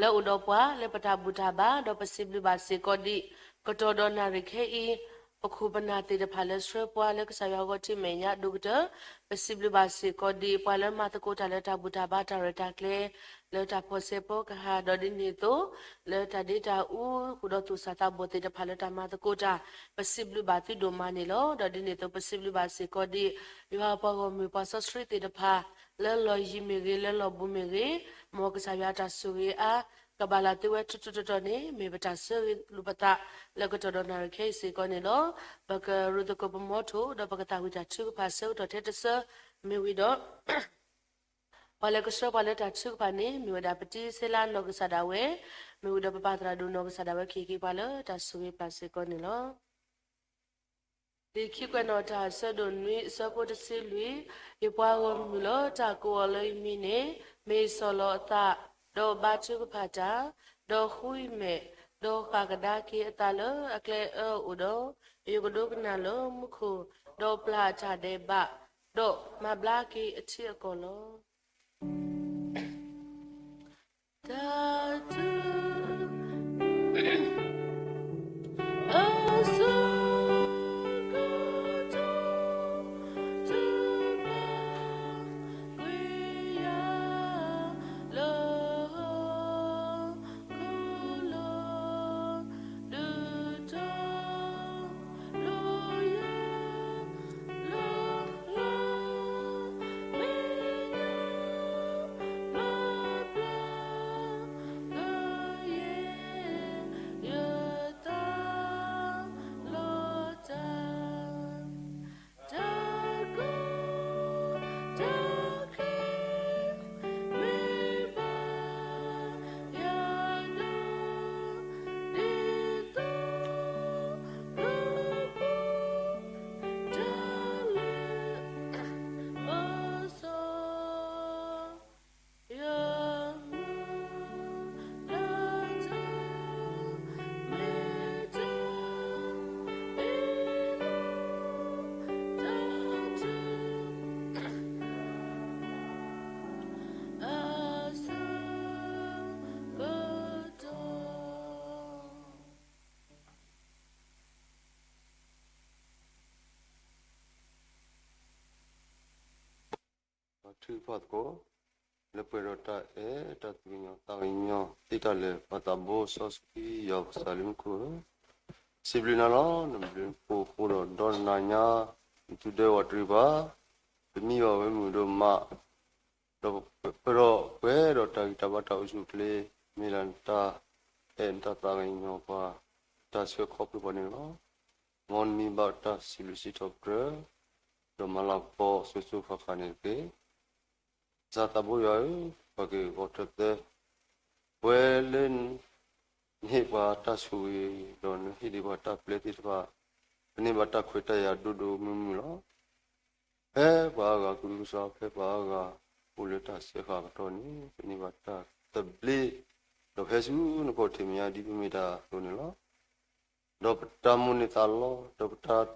လၢအိၣ်ဒီးပှၤလၢပတၢ်ဘူၣ်တၢ်ဘါ ဒီးပစံးဘျုးဘၣ်စ့ၢ်ကီးဒံး ကတီၢ်ဒီးနၣ်ရံၣ်ခဲအံၤ ပခိၣ်ပနၢ်သ့ၣ်တဖၣ်လၢဆှၢပှၤလၢကစၢ်ယွၤအဂီၢ်ထံမဲာ်ညါဒိၣ်ကတၢၢ် ပစံးဘျုးဘၣ်စ့ၢ်ကီးဒံး ပှၤလၢမၤသကိးတၢ်လၢတၢ်ဘူၣ်တၢ်ဘါတၢ်ရဲၣ်တၢ်ကျဲၤ လၢတၢ်ဖီၣ်ဆဲးဖီကဟၣ် ဒီးဒ်န့ၣ်အသိး လၢတၢ်ဒ့တၢ်အူ ဃုာ်ဒီးသူၣ်စၢ်သးဘီၣ်သ့ၣ်တဖၣ်လၢတၢ်မၤသကိးတၢ် ပစံးဘျုးဘၣ်သုဒိၣ်မးန့ၣ်လီၤ. ဒီးဒ်န့ၣ်အသိး ပစံးဘျုးဘၣ်စ့ၢ်ကီးဒံး ယွၤပှၤဂီၢ်မုၢ်ပှၤစီဆှံသ့ၣ်တဖၣ် လၢလီၢ်ယံၤမ့ၢ်ဂ့ၤ လၢလီၢ်ဘူးမ့ၢ်ဂ့ၤ, မ်ကစၢ်ယွၤတၢ်ဆိၣ်ဂ့ၤအါ ကဘၣ်လၢသုဝဲထူထူတီတီန့ၣ် မ့ၢ်ပတၢ်ဆၢဂ့ၤလိာ်ပသး လၢကတီၢ်ဒီးနၣ်ရံၣ်ခဲအံၤစ့ၢ်ကီးန့ၣ်လီၤ. ပကရူၢ်သကိးပမီထိၣ် ဒီးပကသၣ်ဝံၤတၢ်ထုကဖၣ်ဆၢကတီၢ်ထဲတဆၢ မ့ၢ်ဝံၤဒီး ပှၤလၢကဆှၢပှၤလၢတၢ်ထုကဖၣ်န့ၣ် မ့ၢ်ဝဲဒၣ်ပတံၤစ့လါနီၢ်ကစၢ်ဒၣ်ဝဲ, မ့ၢ်ဝံၤဒီးပပၢ်သရၣ်ဒိၣ်နီၢ်ကစၢ်ဒၣ်ဝဲ ကဟ့ၣ်က့ၤပှၤလၢတၢ်ဆိၣ်ဂ့ၤပၢ်စ့ၢ်ကီးန့ၣ်လီၤ. လံာ်ခံကွဲးနီၣ်တၢ်အဆၢဒိၣ်နွံအဆၢဖိတဆံလွံၢ်, ယပှၤဂီၢ်မုၢ်လၢတၢ်ကိးအီၤလၢယမံၤန့ၣ် မ့ၢ်ဆီၣ်လီၤအသး, ဒီးဘါထုကဖၣ်တၢ်, ဒီးဃုအမဲာ်, ဒီးဃၣ်ကဒါက့ၤအသးလၢအကျဲအၢအအိၣ်ဒီး, ယကဒိကနၣ်လၢမူခိၣ်, ဒီးပျၢ်အတၢ်ဒဲးဘး, ဒီးမၤဘျါက့ၤအထံအကီၢ်လီၤ. တၢ်ထု အဆၢကတီၢ် တဘၣ်ကွံာ်ယၤလၢ ခိၣ်လီၤ ဒုးတီ လီၤယၤ လီၤလီၤ မ့ၢ်ယၤ မၤဘျါ ကယဲၢ် ယသးလီၤတၢ် တၢ်ကီတၢ်ခဲ မ့ၢ်ဘၣ်ယၤဒီး ဒ်သိး ကပူၤ တၢ်လဲၤ မၤစီၢ် ယမူ လၢတၢ် မ့ၢ်တၢ် အ့ၣ်လိာ် တၢ်ထု အဆၢကတီၢ် ပှၤထုကဖၣ်သကိး လၢပှဲၤဒီးတၢ်အဲၣ်တၢ်သူၣ်ကညီၤသးကညီၤ သ့တၢ်လၢာ် ပှၤသးဘိစီဆှံယွၤကစၢ်လၢမူခိၣ်ဧၢ, စံးဘျုးနၤလီၤ. နဘျုးနဖှိၣ်အဃိဒီး ဒီနၤညါ နသူၣ်ဒဲဝးတရံးပှၤ, ပမံဘၣ်ဝဲမုာ်ဒိၣ်မး ဒီးပဒီးပှဲၤဒီးတၢ်ဂံၢ်တၢ်ဘါတၢ်အိၣ်ဆူၣ်အိၣ်ချ့, မ့ၢ်လၢနတၢ်အဲၣ်နတၢ်သးကညီၤပှၤ, တၢ်ဆှၢခီဖျိပှၤန့ၣ်လီၤ. မ်နမံဘၣ်တၢ်စံးဘျုးစံးထီၣ်ပတြၢၤ, ဒီးမၤလၤကပီၤစိၤစိၤဃၣ်ဃၣ်န့ၣ်တက့ၢ်. ကစၢ်သးဘိယွၤဧၢ, ပှၤက့ၤဂီၤထၢၣ်သၢ, ပဝဲလၢ နဟ့ၣ်ပှၤတၢ်ဆိၣ်ဂ့ၤ, ဒီးနဟ့ၣ်ဒံးပှၤတၢ်ပျဲသ့ၣ်တဖၣ်, ပန့ၢ်ဘၣ်တၢ်ခွဲးတၢ်ယာ်ဒိၣ်ဒိၣ်မုၢ်မုၢ်လီၤ. ဖဲပှၤအါဂၤကူၣ်တၢ်ကူၣ်တၢ်, ဖဲပှၤအါဂၤအိၣ်လၢတၢ်စၢဃာ်အကတီၢ်န့ၣ် ပန့ၢ်ဘၣ်တၢ်သဘျ့, ဒီးဟဲဆူနခီၣ်ထံးမဲာ်ညါဒ်ပမ့ၢ်တၢ်အသိးန့ၣ်လီၤ. ဒီးပတၢ်မိၣ်န့ၢ်သးလီ, ဒီးပတၢ်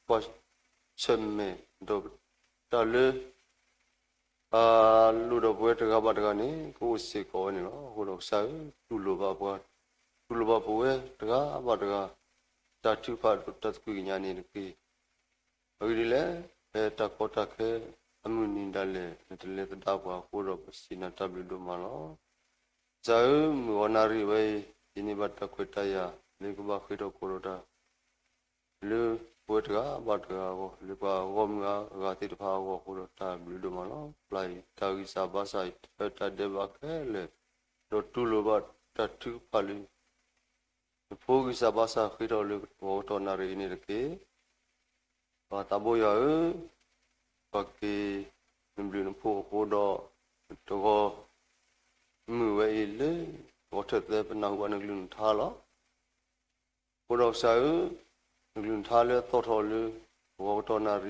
ကွၢ်ဆၢၣ်မဲာ်, ဒီးပတၢ်လၢ အလိၣ်ဒီးပဝဲတဂၤဘၣ်တဂၤန့ၣ် ကအိၣ်စ့ၢ်ကီးဝဲန့ၣ်လီၤ. အဃိဒီးကစၢ်ဧၢ, တူၢ်လိာ်ဘၣ်ပှၤ, တူၢ်လိာ်ဘၣ်ပဝဲတဂၤဘၣ်တဂၤ, တၢ်ထုကဖၣ်ဒီးတၢ်သကွံာ်ကညးန့ၣ်တက့ၢ်. အဂ့ၢ်ဒ်လဲၣ် ဟဲတၢ်ကီတၢ်ခဲ အမုၢ်နံၤဒၣ်လဲာ် နတလဲၤသဒၣ်ပှၤအဃိဒီး ပစံးနၤတၢ်ဘျုးဒိၣ်မးလီၤ. ကစၢ်ဧၢ, မုၢ်ဂီၤနၣ်ရံၣ်ဝဲအံၤ ယန့ၢ်ဘၣ်တၢ်ခွဲးတၢ်ယာ် လၢကဘၣ်ဃ့ထီၣ်ကိးဒီးတၢ် လၢပဝဲတဂၤဘၣ်တဂၤအဂီၢ်, လၢပှၤဂီၢ်မုၢ်အါဂၤသ့ၣ်တဖၣ်အဂီၢ်အဃိဒီး တၢ်ဘျုးဒိၣ်မးလီၤ. ပျၢ်အံၤ တၢ်ဂံၢ်စၢ်ဘါစၢ်အံၤ တၢ်ဒဲးဘးခဲလၢာ်, ဒီးတူၢ်လိာ်ဘၣ်တၢ်ထုကဖၣ်လၢ နဖိဂံၢ်စၢ်ဘါစၢ်ဃ့ထီၣ်လၢဂီၤကတီၢ်နၣ်ရံၣ်အံၤန့ၣ်တက့ၢ်. ပၢ်သးဘိယွၤဧၢ, ပှၤက့ၤနဘျုးနဖှိၣ်အဃိဒီး တဂီၤမုၢ်ဝဲအံၤလၢ ဂီၤထၢၣ်သၢ ပနၢ်ဟူဘၣ်နကလုၢ်နကထါလီၤ. အဃိဒီးကစၢ်ဧၢ, နကလုၢ်နကထါလၢအသီၣ်ထီၣ်လၢ ဂီၤက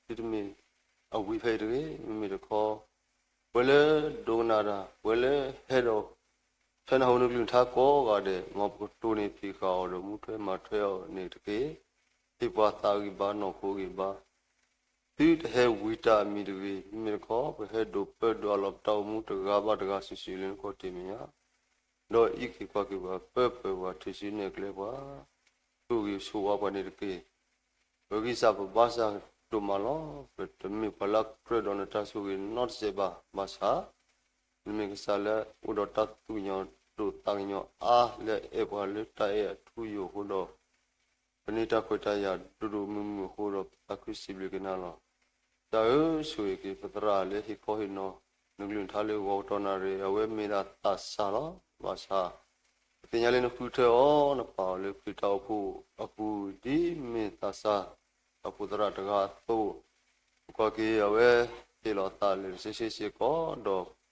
တီၢ်နၣ်ရံၣ်အံၤ သုတမ့ၢ်အဝံၤဖဲအံၤတဂ့ၤ, မ့မ့ၢ်တခီ ပှၤလၢဒိကနၣ်တၢ်, ပှၤလၢဟဲဒီး ဆၢနၢ်ဟူနကလုၢ်နကထါကိးဂၤဒဲး, မ်ပကတိၢ်န့ၢ်ဖံးဃာ်အီၤဒီး မူထွဲမၤထွဲအီၤန့ၣ်တက့ၢ်. ဟ့ၣ်ပှၤသးဂံၢ်ဘါ နီၢ်ခိဂံၢ်ဘါ သုတဟဲဝံၤတၢ်အမံၤတဂ့ၤ, မ့မ့ၢ်တခီ ပဟဲဒိးပၢဒိးအးလီၤပတၢ်အိၣ်မူတဂၤဘၣ်တဂၤစုာ်စုာ်လၢနခီၣ်ထံးမဲာ်ညါ, ဒီးအံးက့ၤကွၢ်က့ၤပှၤ ပၢပၢၤပှၤ ထုးစုနဲၣ်ကျဲပှၤ ဆိၣ်ဂ့ၤဆိၣ်ဝါပှၤန့ၣ်တက့ၢ်. ပဂံၢ်စၢ်ပဘါစၢ်ဒိၣ်မးလီၤ. ပတမ့ၢ်ပှၤလၢအကြၢးဒီးနတၢ်ဆိၣ်ဂ့ၤနီတစဲးဘၣ်. ဘၣ်ဆၣ် နမ့ၢ်ကစၢ်လၢအအိၣ်ဒီးတၢ်သူၣ်ကညီၤဒိၣ်သးကညီၤအါ လၢအအဲၣ်ပှၤလၢတၢ်အဲၣ်အထူအယိာ်အဃိဒီး ပန့ၢ်တၢ်ခွဲးတၢ်ယာ်ဒိၣ်ဒိၣ်မုၢ်မုၢ်အဃိဒီး ပသးခုစံးဘျုးက့ၤနၤလီၤ. တၢ်အၢ ဆိၣ်ဂ့ၤက့ၤပသရၣ်လၢဟ့ၣ်ခီဟ့ၣ်နီၤ နကလုၢ်နကထါလၢဂီၤကတီၢ်နၣ်ရံၣ် အဝဲမ့ၢ်ဒၣ်သးစၢ်လီၤ. ဘၣ်ဆၣ် ပသ့ၣ်ညါလၢနဃုထၢအီၤ နပာ်အီၤလၢခရံာ်တၢ်အိၣ်ဖှိၣ်အပူၤ ဒ်မ့ၢ်သးစၢ် အပူၤသရၣ်တဂၤအသိး, ပကွၢ်က့ၤအဝဲဟ့ၣ်လီၤသးလၢာ်လၢာ်ဆ့ဆ့စ့ၢ်ကီး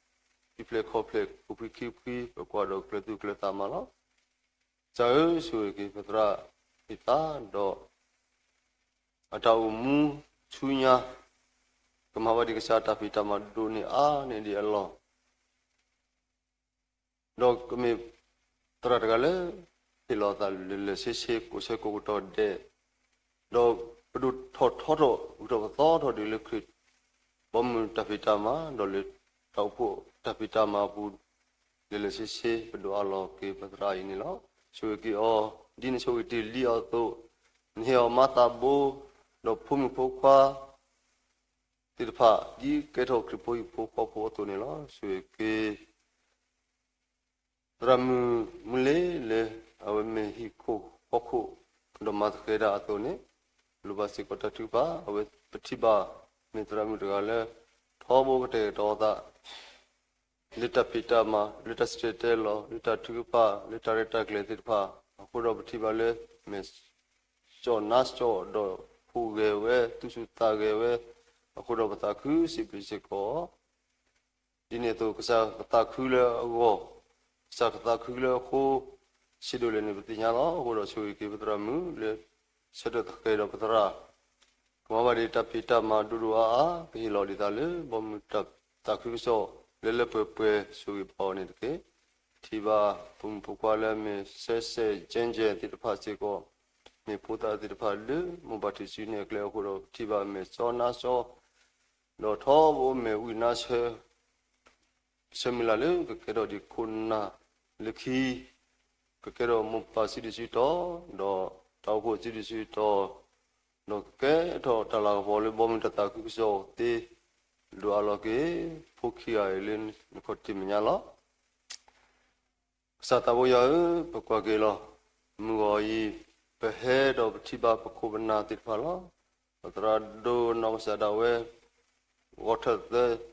ဒီး ထံဖျဲးကီၢ်ဖျဲး ပူၤဖှံခံဖှံ ပကွၢ်ဒီးကျၢၤသူၣ်ကျၢၤသးမးလီၤ. ကစၢ်ဧၢ ဆိၣ်ဂ့ၤက့ၤပသရၣ်ဟ့ၣ်သးဒီး အတၢ်အိၣ်မူဆူညါ ကမၤဘၣ်ဒံးကစၢ်တၢ်ဖံးတၢ်မၤဒိၣ်န့ၢ်အါန့ၢ်ဒံးအလီၢ် ဒီးကမ့ၢ်သရၣ်တဂၤလၢ ဟ့ၣ်လီၤသးလၢာ်လၢာ်ဆ့ဆ့ ကိးဆၢကိးကတီၢ်ဒဲး, ဒီးပဒိၣ်ထီၣ်ထီထီၣ် ဂုၤထီၣ်ပသီထီၣ်ဒံးလၢခရံာ် ဘီမုၢ်တၢ်ဖံးတၢ်မၤ ဒီးလၢတၢ်အိၣ်ဖှိၣ်တၢ်ဖံးတၢ်မၤအပူၤ လၢာ်လၢာ်ဆ့ဆ့ ပဒိၣ်အးလီၤက့ၤပသရၣ်အံၤန့ၣ်လီၤ. ဆိၣ်ဂ့ၤက့ၤအီၤ ဒ်နဆိၣ်ဂ့ၤတ့ၢ်လံအီၤအသိး, နဟ့ၣ်အီၤမါသးဘိ ဒီးဖိမုၣ်ဖိခွါ သ့ၣ်တဖၣ် ဒ်ကဲထီၣ်ခရံာ်ဖိဟံၣ်ဖိဃီဖိအသိးန့ၣ်လီၤ. ဆိၣ်ဂ့ၤက့ၤ သရၣ်မုၣ်မူလ့လၢ အဝဲမ့ၢ်ဟံၣ်ခိၣ်ဃီခိၣ် ဒီးမၤသဃဲၤတၢ်အသိးန့ၣ် လိၣ်ဘၣ်စ့ၢ်ကီးတၢ်ထုကဖၣ်, အဝဲပထံၣ်ဘၣ် မ့ၢ်သရၣ်မုၣ်တဂၤလၢ ထီဘိကတဲာ်ကတီၤသး လၢတၢ်ဖံးတၢ်မၤ, လၢတၢ်စံၣ်တဲၤတဲလီၤ, လၢတၢ်ထုကဖၣ်, လၢတၢ်ရဲၣ်တၢ်ကျဲၤသ့ၣ်တဖၣ်, အဃိဒီးပထံၣ်ဘၣ်လၢ မဲာ် ကၠီၣ်နါကၠီၣ်ဒီး ဟူးဂဲၤဝဲ, သူၣ်ဆူၣ်သးဂဲၤဝဲ, အဃိဒီးပသးခုစံးဘျုးစ့ၢ်ကီး ဒ်န့ၣ်အသိး ကစၢ်ကသးခုလၢအဂီၢ်, ကစၢ်ကသးခုလၢအဃိ ဆံးဒိၣ်လဲၣ်န့ၣ် ပသ့ၣ်ညါလီၤ. အဃိဒီးဆိၣ်ဂ့ၤက့ၤပသရၣ်မုၣ်လၢ ဆၢထၢၣ်သဃဲၤဒီးပသရၣ်, ကမၤဘၣ်ဒံးတၢ်ဖံးတၢ်မၤဒိၣ်ဒိၣ်အါအါ, ကဟ့ၣ်လီၤဒံးသးလၢ ဘီမုၢ်တၢ်သးခုကစီၣ် လၢလၢပှဲၤပှဲၤ ဆိၣ်ဂ့ၤပာ်အီၤန့ၣ်တက့ၢ်. ပထံၣ်ဘၣ် ဖိမုၣ်ဖိခွါလၢအမ့ၢ် စဲးစဲးကဲကဲ သ့ၣ်တဖၣ်စ့ၢ်ကီး, မ့ၢ်ဖိသၣ်သ့ၣ်တဖၣ်လၢ မိၢ်ပၢ်ထုးစုနဲၣ်ကျဲအဃိဒီး ပထံၣ်ဘၣ်အမဲာ်စီနါစီ ဒီးထီဘိမဲာ်ဝံၣ်နါဆၢ ဆၢမုၢ်လၢ်လၢကကဲထီၣ်ဒံးခိၣ်နၢ်လၢခံ, ကကဲထီၣ်မိၢ်ပၢ်စုဒုၣ်စုတီၤ, ဒီးတၢ်အိၣ်ဖှိၣ်စုဒုၣ်စုတီၤ, ဒီးကကဲထီၣ်တၢ်လၤကပီၤလၢဘီမုၢ်တၢ်သးခုကစီၣ်သ့, ဒိၣ်အးလီၤက့ၤ ဖိခံဂၤအံၤလၢနခီၣ်ထံးမဲာ်ညါလီၤ. ကစၢ်သးဘိယွၤဧၢ, ပကွၢ်က့ၤလီၤ. မုၢ်ဂီၤအံၤ ပဟဲဒီးပထံၣ်ဘၣ်ပခိၣ်ပနၢ်သ့ၣ်တဖၣ်လီၤ. ပသရၣ်ဒိၣ်နီၢ်ကစၢ်ဒၣ်ဝဲ ဂီၤထၢၣ်သၢ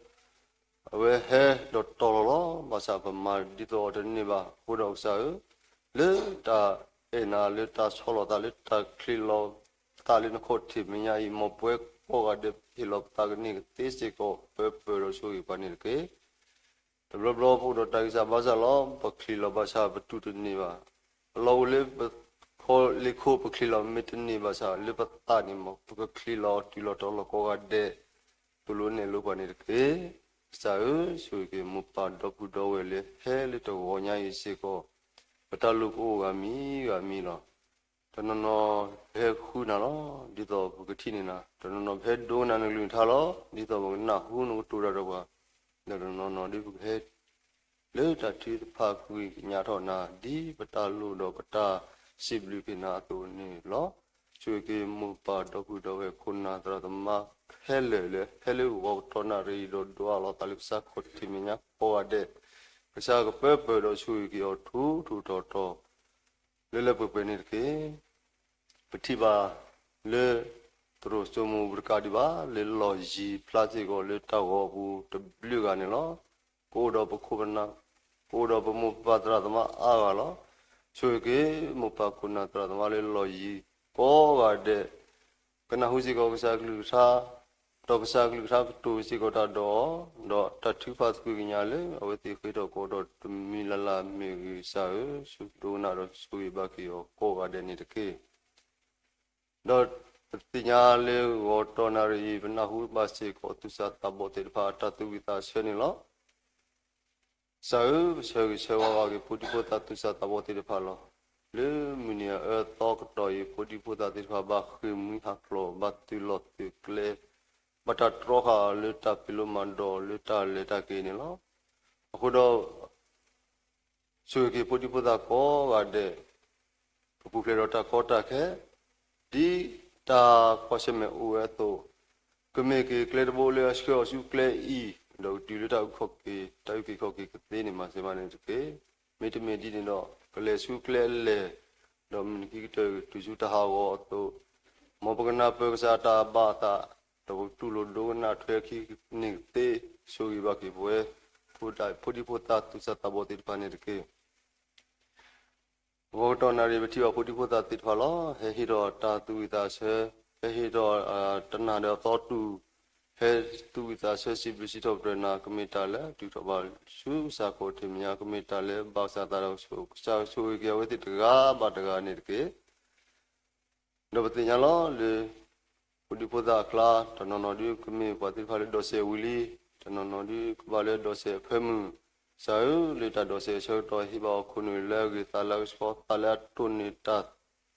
အဝဲဟဲဒီးတီၤလီၤလီၤ. ဘၣ်ဆၣ်ပမၤဒ်သိးအီၤတန့ၢ်ဘၣ်. အဃိဒီးကစၢ်ဧၢ, လၢတၢ်အဲၣ်နၤ လၢတၢ်ဆီၣ်လီၤသး လၢတၢ်ချံးလီၤသးလၢနခီၣ်ထံးမဲာ်ညါအံၤ မ်ပဝဲကိးဂၤဒဲး ဟ့ၣ်လီၤပသးကန့ၢ်ကသ့စ့ၢ်ကီး ပၢပၢၤဒီးဆိၣ်ဂ့ၤပှၤန့ၣ်တက့ၢ်. တဘျီဘျီပအိၣ်ဒီးတၢ်ဂံၢ်စၢ်ဘါစၢ်လီၤ. ပချံးလီၤဘၣ်ဆၣ်ပတူၢ်တန့ၢ်ဘၣ်. အလီၢ်အိၣ်လၢပခီလ့ၢ်ခိၣ် ပချံးလီၤမ့ၢ်တန့ၢ်ဘၣ်ဆၣ် လၢပသးန့ၣ်မ့ၢ် ပကချံးလီၤတုၤလီၤတီၤလီၤကိးဂၤဒဲး သိၣ်လိနဲၣ်လိပှၤန့ၣ်တက့ၢ်. ကစၢ်ဧၢ, ဆိၣ်ဂ့ၤက့ၤမိၢ်ပၢ်ဒီပုၢ်ဒီဝဲၢ်လၢဟဲလၢတဂီၤညါအံၤစ့ၢ်ကီး, ပတၢ်လိၣ်ကအိၣ်ဂၤမံၤဂၤမံၤလီၤ. တနီၤနီၤပဟဲဃုနၤလီၤ, ဒ်သိးပကထံၣ်န့ၢ်နၤ, တနီၤနီၤပဟဲဒိကနၣ်နကလုၢ်နကထါလီၤ, ဒ်သိးပကနၢ်ဟူနကတိၤတၢ်ဒီးပှၤ, ဒီးတနီၤနီၤဒ်ပကဟဲ လၢတၢ်ထုကဖၣ်ကွံာ်ကညးထီၣ်နၤ ဒ်ပတၢ်လိၣ်ဒီးပတၢ်စံးဘျုးက့ၤနၤအသိးန့ၣ်လီၤ. ဆိၣ်ဂ့ၤက့ၤမိၢ်ပၢ်ဒီပုၢ်ဒီဝဲၢ်ခိၣ်နၢ်သရၣ်သမါ ခဲလၢာ်လၢဟဲလၢဂီၤကတီၢ်နၣ်ရံၣ်ဒီးဒွးလိာ်သးလၢကစၢ်ခီၣ်ထံးမဲာ်ညါကိးဂၤဒဲး, ကစၢ်ကပၢပၢၤဒီးဆိၣ်ဂ့ၤက့ၤအီၤထူထူတီၤတီၤ လၢလၢပှဲၤပှဲၤန့ၣ်တက့ၢ်. ပထံၣ်ဘၣ်လၢ တရိာ်စိမိၤပတကးဒံးဘၣ် လၢလီၢ်ယံၤဖျါစ့ၢ်ကီးလၢတၢ်ဂီၤအပူၤတဘျုးဂၤန့ၣ်လီၤ. ကအိၣ်ဒီးပခိၣ်ပနၢ်, ကအိၣ်ဒီးပမိၢ်ပၢ်သရၣ်သမါအါဂၤလီၤ. ဆိၣ်ဂ့ၤက့ၤမိၢ်ပၢ်ခိၣ်နၢ်သရၣ်သမါလၢလီၢ်ယံၤကိးဂၤဒဲး ကနၢ်ဟူစ့ၢ်ကီးကစၢ်ကလုၢ်ကထါ, ဒီးကစၢ်ကလုၢ်ကထါကတိၤစ့ၢ်ကီးတၢ်ဒီးအီၤ, ဒီးတၢ်ထုကဖၣ်သကွံာ်ကညးလၢအဝဲသ့ၣ်ဃ့ထီၣ်ကိးဒီးတမံၤလၢ်လၢ်မ့ၢ်ဂ့ၤ, ကစၢ်ဧၢ, ဆိၣ်ဂ့ၤဒိကနၣ်ဒီးဆိၣ်ဂ့ၤဘၣ်က့ၤအီၤကိးဂၤဒဲးန့ၣ်တက့ၢ်. ဒီးပသ့ၣ်ညါလၢဂီၤကတီၢ်နၣ်ရံၣ်အံၤ ပနၢ်ဟူဘၣ်စ့ၢ်ကီးသူၣ်စၢ်သးဘီၣ်သ့ၣ်တဖၣ်အတၢ်သူၣ်ဝံၣ်သးဆၢန့ၣ်လီၤ. ကစၢ်ဧၢ, ပဆၢဂ့ၤဆၢဝါဘၣ်က့ၤဖိဒံဖိသၣ်သူၣ်စၢ်သးဘီၣ်သ့ၣ်တဖၣ်လီၤ. လၢမုၢ်နံၤအအၢအသီကတီၢ်အံၤ ဖိဒံဖိသၣ်သ့ၣ်တဖၣ်ဘၣ်ဃ့ၢ်မှံဟးဖျိး, ဘၣ်သုးလီၢ်သုးကျဲ, ဘၣ်တၢ်တြီဃာ်အီၤလၢတၢ်ပ့ၤလိမၤဒိးလၢတၢ်လဲၤတၢ်က့ၤန့ၣ်လီၤ. အဃိဒီး ဆိၣ်ဂ့ၤက့ၤဖိဒံဖိသၣ်ကိးဂၤဒဲး, ကပူၤဖျဲးဒီးတၢ်ကီတၢ်ခဲ, ဒ်တၢ်ကွၢ်ဆၢၣ်မဲာ်အိၣ်ဝဲအသိး, ကမ့ၢ်က့ၤကျဲတဘိလၢအဆှၢအီၤဆူကျဲအံၤ, ဒီးကတုၤလၢတၢ်အုၣ်ခီၣ်က့ၤ, တၢ်အုၣ်က့ၤခီၣ်က့ၤကသ့န့ၣ် မၤစၢၤဘၣ်န့ၣ်တက့ၢ်. မ့တမ့ၢ်ဒ်န့ၣ်ဒီး ကလဲၤဆူကျဲအလဲၤ, ဒီးမုၢ်နံၤခံကတၢၢ်တုၤဆူတၢ်ဟးဂီၤအသိး, မ်ပကနၢ်ပၢၢ်ကစၢ်တၢ်ဘၣ်အသး, ဒီးပတူၢ်လိာ်ဒိကနၣ်ထွဲခံန့ၣ်ကသ့, ဆိၣ်ဂ့ၤဘၣ်က့ၤပဝဲ ဖိဒံဖိသၣ်သူၣ်စၢ်သးဘီၣ်သ့ၣ်တဖၣ်န့ၣ်တက့ၢ်. ဂီၤကတီၢ်နၣ်ရံၣ် ပထံၣ်ဘၣ်ဖိဒံဖိသၣ်သ့ၣ်တဖၣ်လီၤ. ဟဲဟ့ၣ်ထီၣ်တၢ်သူၣ်ဝံၣ်သးဆၢ, ဟဲဟ့ၣ်ထီၣ်တနၤဒီးအသီတူၢ်, ဟဲသူၣ်ဝံၣ်သးဆၢစံးဘျုးစံးထီၣ်ပတြၢၤနၤ, ကမ့ၢ်တၢ်လၢအတုၤထီၣ်ဘၣ်ဆူကစၢ်ခီၣ်ထံးမဲာ်ညါ, ကမ့ၢ်တၢ်လၢဘၣ်ကစၢ်သးဒီး ကစၢ်ဆိၣ်ဂ့ၤက့ၤအဝဲသ့ၣ်တဂၤဘၣ်တဂၤန့ၣ်တက့ၢ်. ဒီးပသ့ၣ်ညါလီၤလၢ ဖိဒံဖိသၣ်အကျါ တနီၤနီၤဒုးကမ့ၢ်ပှၤသ့ၣ်တဖၣ်လၢဒိးစဲးဝံၤလံ, တနီၤနီၤဒုးကဘၣ်လၢဒိးစဲးအဖၢမုၢ်, ကစၢ်ဧၢ, လၢတၢ်ဒိးစဲးအဆၢကတီၢ် ဟ့ၣ်ဘၣ်အီၤခိၣ်နူာ်လၢအဂ့ၤသးလၢအကဆှီ, သးလၢအတိၢ်န့ၢ်တၢ်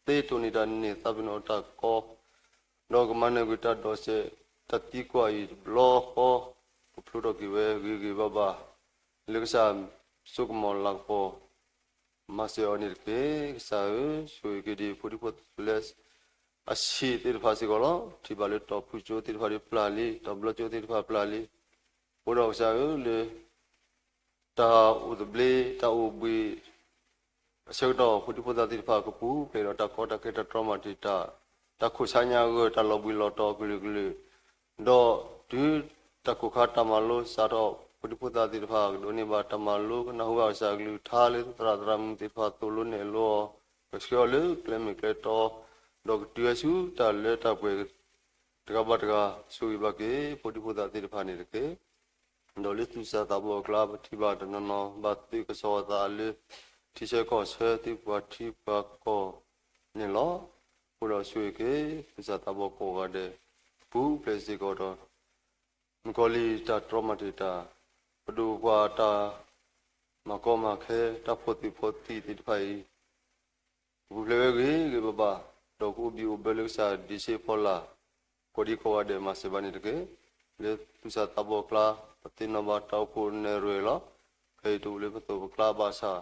သ့ တိၢ်န့ၢ်တၢ်န့ၢ်သးပ့ၤနီၣ်တၢ်ကီ, ဒီးကမၤနၢၤကွံာ်တၢ်ဒိးစဲး တၢ်သံကွၢ်အံၤတဘျီဃီ, ကဖျိထီၣ်က့ၤဝဲဂ့ၤဂ့ၤဘၣ်ဘၣ် လၢကစၢ်စိကမီၤလၤကပီၤ မၤစၢၤအီၤန့ၣ်တက့ၢ်. ကစၢ်ဧၢ, ဆိၣ်ဂ့ၤက့ၤဒံးဖိဒံဖိသၣ်လၢအဆံးသ့ၣ်တဖၣ်စ့ၢ်ကီးလီၤ. ထံၣ်ဘၣ်လၢတီၤဖုၣ်ကၠိသ့ၣ်တဖၣ်ဒုးပျၢ်လံ, တီၤဘျီကၠိသ့ၣ်တဖၣ်ပျၢ်လံ, အဃိဒီးကစၢ်ဧၢ, လၢ တၢ်အိၣ်သဘျ့ တၢ်အိၣ်ဘှံး အဆၢကတီၢ် ဖိဒံဖိသၣ်သ့ၣ်တဖၣ်ကပူၤဖျဲးဒီးတၢ်ကီတၢ်ခဲ တၢ်တြီမၤတံာ်တာ်, တၢ်ခိၣ်ဆါညါအဂၢၢ် တၢ်လီၤဘှံးလီၤတီၤကလုာ်ကလုာ်, ဒီးတုၤတၢ်ကိၢ်ခါတၢ်မၤလိစးထီၣ် ဖိဒံဖိသၣ်သ့ၣ်တဖၣ် ကဒိးန့ၢ်ဘၣ်တၢ်မၤလိ ကနၢ်ဟူဘၣ်ကစၢ်ကလုၢ်ကထါလၢသရၣ်သရၣ်မုၣ်သ့ၣ်တဖၣ်သိၣ်လိနဲၣ်လိအီၤ, ကဆှၢအီၤလၢကျဲမုၢ်ကျဲတီ, ဒီးကတုၤဝဲဆူတၢ်လၢတၢ်ပှဲၤ တဂၤဘၣ်တဂၤ ဆိၣ်ဂ့ၤဘၣ်က့ၤ ဖိဒံဖိသၣ်သ့ၣ်တဖၣ်န့ၣ်တက့ၢ်. ဒီးလၢသူၣ်စၢ်သးဘီၣ်အကျါ ပထံၣ်ဘၣ်တနီၤနီၤ ဘၣ်သုးကစီၣ်အသးလၢ ထံဆၢကီၢ်ဆၢသုးပှၤထံပှၤကီၢ်န့ၣ်လီၤ. အဃိဒီးဆိၣ်ဂ့ၤက့ၤ သူၣ်စၢ်သးဘီၣ်ကိးဂၤဒဲး ကပူၤဖျဲးစ့ၢ်ကီးဒီး မုၣ်ကီၤလံၢ်တၢ်တြီမၤတံာ်တာ်, ပဒိၣ်ပှၤတၢ်မၤကီမၤခဲ တၢ်ဖိးသုးဖိးသံၣ်သ့ၣ်တဖၣ်အံၤ ကပူၤဖျဲးဝဲဂ့ၤဂ့ၤဘၣ်ဘၣ်, ဒီးကအိၣ်ဘံၣ်အိၣ်ဘၢလၢကစၢ်ဒံးဆ့ဖီလာ် ကိးဒံကိးဂၤဒဲးမၤစၢၤဘၣ်န့ၣ်တက့ၢ်. လၢသူၣ်စၢ်သးဘီၣ်အကျါ ပသ့ၣ်နီၣ်ဘၣ်တၢ်အိၣ်ဖှိၣ်နဲၣ်ရွဲၣ်လီၤ. ဖဲအံၤတအိၣ်လၢပသိးပကျါဘၣ်ဆၣ်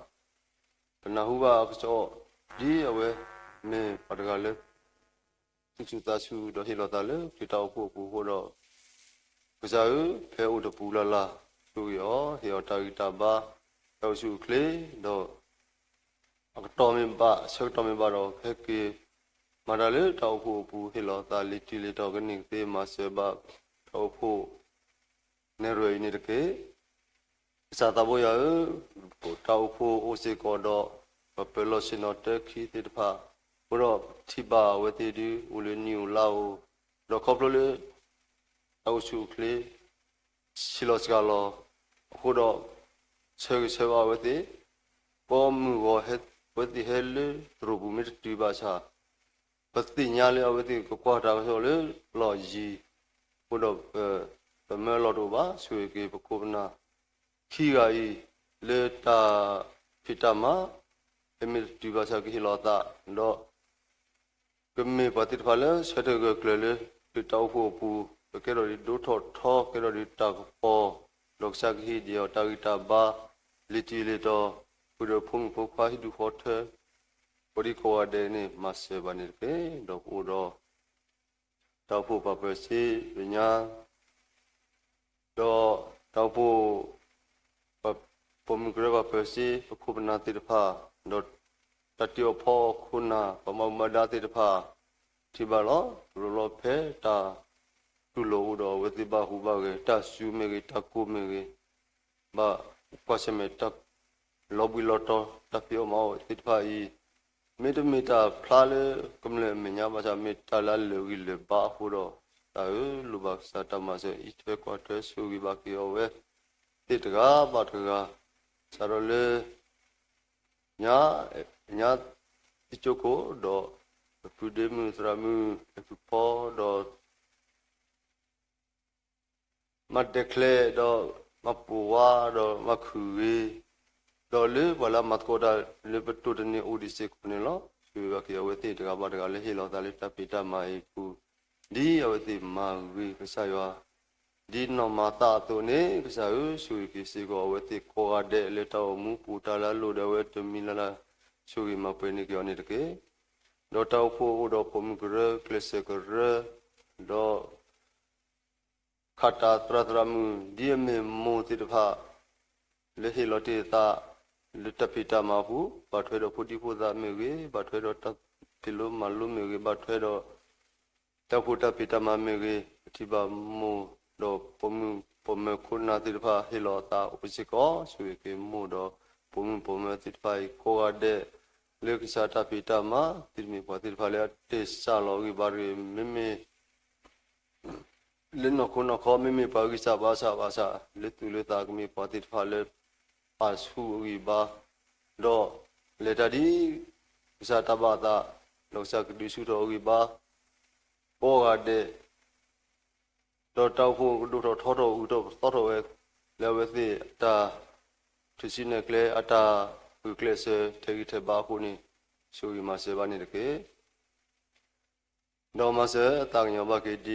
ပနၢ်ဟူဘၣ်အကစီၣ် ဒ်အဝဲမ့ၢ်ပှၤတဂၤလၢ သူၣ်စူၤသးစူၤ ဒီးဟ့ၣ်လီၤသးလၢခရံာ်တၢ်အိၣ်ဖှိၣ်အပူၤအဃိဒီး ကစၢ်ဧၢ, ဖဲအိၣ်တပူၤလၢ်လၢ် ဆိၣ်ဂ့ၤအီၤ, ဟ့ၣ်အီၤတၢ်ဂံၢ်တၢ်ဘါ, တၢ်အိၣ်ဆူၣ်အိၣ်ချ့, ဒီးအကတီၢ်မ့ၢ်ဘၣ် အဆၢကတီၢ်မ့ၢ်ဘၣ်ဒီး ဟဲက့ၤမၤတၢ်လၢတၢ်အိၣ်ဖှိၣ်အပူၤ ဟ့ၣ်လီၤသးလံၤတံၢ်လံၤတီၤ ကန့ၢ်ကသ့မၤစၢၤဘၣ် တၢ်အိၣ်ဖှိၣ်နဲၣ်ရွဲၣ်အံၤန့ၣ်တက့ၢ်. ကစၢ်သးဘိယွၤဧၢ, တၢ်အိၣ်ဖှိၣ်အိၣ်စ့ၢ်ကီးဒီး ပပၢၤလီၢ်ဆ့ၣ်နီၤတၢ်ခံသ့ၣ်တဖၣ်, အဃိဒီးပထံၣ်ဘၣ်အဝဲသ့ၣ်ဒုး အိၣ်လၢနံၣ်ဧိၤလါဧိၤ, ဒီးခီဖျိလၢ တၢ်အိၣ်ဆူၣ်အိၣ်ချ့ ဆံးလီၤစှၤလီၤအဃိဒီး ဆၢဂ့ၤဆၢဝါအဝဲသ့ၣ်, ကိးမုၢ်ဂီၤ အဝဲသ့ၣ်ဟဲလၢသရိာ်ပူၤမ့ၢ်တတုၤဘၣ်ဆၣ် ပသ့ၣ်ညါလၢအဝဲသ့ၣ်ကကွၢ်တၢ်ကစီၣ်လၢလီၢ်ယံၤ, အဃိဒီးပမၢလီၤတအိၣ်ဘၣ်. ဆိၣ်ဂ့ၤက့ၤပခိၣ်ပနၢ်ခံဂၤအံၤ လၢတၢ်ဖံးတၢ်မၤ ဟဲမ့ၢ်တတုၤဘၣ်ဆၣ်ကဟ့ၣ်လီၤအသး, ဒီး ကမ့ၢ်ပှၤသ့ၣ်တဖၣ်လၢဆၢထၢၣ်ဂၢၢ်ကျၢၤလၢ ခရံာ်တၢ်အိၣ်ဖှိၣ်အပူၤ, ကကဲထီၣ်ဒ်ဒိထီၣ်ထီ ကဲထီၣ်ဒ်တၢ်ကပီၤ, ဒီးကစၢ်ကဟ့ၣ်ဒံးအီၤတၢ်ဂံၢ်တၢ်ဘါ လံၤတံၢ်လံၤတီၤ, ဃုာ်ဒီးဖိမုၣ်ဖိခွါဟံၣ်ဒူၣ်ဃီထၢ ကိးဒံကိးဂၤဒဲးန့ၣ် မၤစၢၤဘၣ်န့ၣ်တက့ၢ်. ဒီးပအိၣ်ဒီး တၢ်အိၣ်ဖှိၣ်ပှၤပၢၤစ့ပညါ, ဒီးတၢ်အိၣ်ဖှိၣ် ပိာ်မုၣ်ကရၢပှၤပၢၤစ့ ပခိၣ်ပနၢ်သ့ၣ်တဖၣ်, ဒီးတၢ်တ့အီၣ်ဖီအီၣ်ခိၣ်နၢ် ပှၤမၤမူဘၣ်ဒါသ့ၣ်တဖၣ် ထံၣ်ဘၣ်လီၤ. ပလီၢ်ဖဲတၢ်တူၢ်လိာ်အိၣ်ဒီးအဝဲသ့ၣ်ဘၣ်ဟူးဘၣ်ဂဲၤ, တၢ်စူၤမ့ၢ်ဂ့ၤ, တၢ်ကိၢ်မ့ၢ်ဂ့ၤ, ဘၣ်ကွၢ်ဆၢၣ်မဲာ်တၢ်လီၤဘှံးလီၤတီၤ တၢ်ဖံးအီၣ်မၤအီၣ်သ့ၣ်တဖၣ်အံၤ, မ့တမ့ၢ်တၢ်ဖျါလၢကမျၢၢ်အမဲာ်ညါဘၣ်ဆၣ် မ့ၢ်တၢ်လၢအလၢာ်ဂံၢ်လၢာ်ဘါအဃိဒီး, တၢ်ဧၢ, လိၣ်ဘၣ်ကစၢ်တၢ်မၤစၢၤ အံးထွဲကွၢ်ထွဲဆိၣ်ဂ့ၤဘၣ်က့ၤအီၤဝဲသ့ၣ်တဂၤဘၣ်တဂၤ, စးထီၣ်လၢ ညါ, ညါသံကၠိခိၣ်ဒီး ပဖုဒ့မုၣ်သရၣ်မုၣ် အဖုဖီဒီး မၤဒဲးချဲဒီး မၤပိာ်ဝါဒီးမၤခုၣ်ဂ့ၤ, ဒီးလၢပှၤလၢအမၤသကိးတၢ်လၢပတိၢ်တန့ၢ်အိၣ်ဒံးစ့ၢ်ကီးန့ၣ်လီၤ. ဆိၣ်ဂ့ၤဘၣ်က့ၤအဝဲသ့ၣ်တဂၤဘၣ်တဂၤလၢဟ့ၣ်လီၤသးလၢတၢ်ဖံးတၢ်မၤအံၤအပူၤ, ဒ်အဝဲသ့ၣ်မၤဂ့ၤကစၢ်ယွၤ ဒ်နီၢ်မၤသးအသိးန့ၣ် ကစၢ်ဧၢ, ဆိၣ်ဂ့ၤက့ၤစ့ၢ်ကီးအဝဲသ့ၣ်ကိးဂၤဒဲးလၢတၢ်အိၣ်မူပူၤ တၢ်လၢအလိၣ်ဒီးအဝဲတမံၤလၢ်လၢ်, ဆိၣ်ဂ့ၤမၤပှဲၤန့ၢ်က့ၤအီၤန့ၣ်တက့ၢ်. ဒီးတၢ်အိၣ်ဖှိၣ်အိၣ်ဒီးပိာ်မုၣ်ကရၢ ကျဲးစၢးကရၢ, ဒီး ခးတၢ်သရၣ်သရၣ်မုၣ် ဒ်အမ့ၢ်မိၢ်သ့ၣ်တဖၣ် လၢဟ့ၣ်လီၤတ့ၢ်သး လၢတၢ်ဖံးတၢ်မၤအပူၤ, ဘၣ်ထွဲဒီးဖိဒံဖိသၣ်မ့ၢ်ဂ့ၤ, ဘၣ်ထွဲဒီးတၢ်ဖံးလိမၤလိမ့ၢ်ဂ့ၤ, ဘၣ်ထွဲဒီး တၢ်အိၣ်ဖှိၣ်တၢ်ဖံးတၢ်မၤမ့ၢ်ဂ့ၤ, ပထံၣ်ဘၣ်မိၢ်ဒီးပိာ်မုၣ်ပိာ်မၢၤခိၣ်နၢ်သ့ၣ်တဖၣ်ဟ့ၣ်လီၤအသးအိၣ်စ့ၢ်ကီး, ဆိၣ်ဂ့ၤက့ၤမိၢ်ဒီးပိာ်မုၣ်ပိာ်မၢၤသ့ၣ်တဖၣ်အံၤကိးဂၤဒဲး လၢကစၢ်တၢ်ဖံးတၢ်မၤ, သုတမ့ၢ်ပှၤသ့ၣ်တဖၣ်လၢအတ့ၢ်စၢ်လီၤဂံၢ်ဘါတဂ့ၤ, မ့မ့ၢ် လၢနီၢ်ခိနီၢ်ခီ မ့မ့ၢ်ပှၤဂံၢ်စၢ်ဘါစၢ်ဘၣ်ဆၣ်, လၢသူၣ်လၢသးကမ့ၢ်ပှၤသ့ၣ်တဖၣ်လၢ ပာ်ဆူၣ်အဂံၢ်ဘါ, ဒီးလဲၤတၢ်ဒ်ကစၢ်တၢ်ဘၣ်အသး, ဒီးကစၢ်ကဒုးဆူၣ်ထီၣ်အဂံၢ်ဘါ ကိးဂၤဒဲး, ဒီးတၢ်အိၣ်ဖှိၣ်ကဒိၣ်ထီၣ်ထီထီၣ်အုးထီၣ်သီထီၣ်ဝဲ လၢအဝဲသ့ၣ်အတၢ်ထုးစုနဲၣ်ကျဲ အတၢ်ဂုာ်ကျဲးစၢးထဲးဂံၢ်ထဲးဘါအဃိန့ၣ်, ဆိၣ်ဂ့ၤမၤစၢၤဘၣ်န့ၣ်တက့ၢ်. ဒီးမၤစၢၤသးကညီၤဘၣ်က့ၤဒ် ပ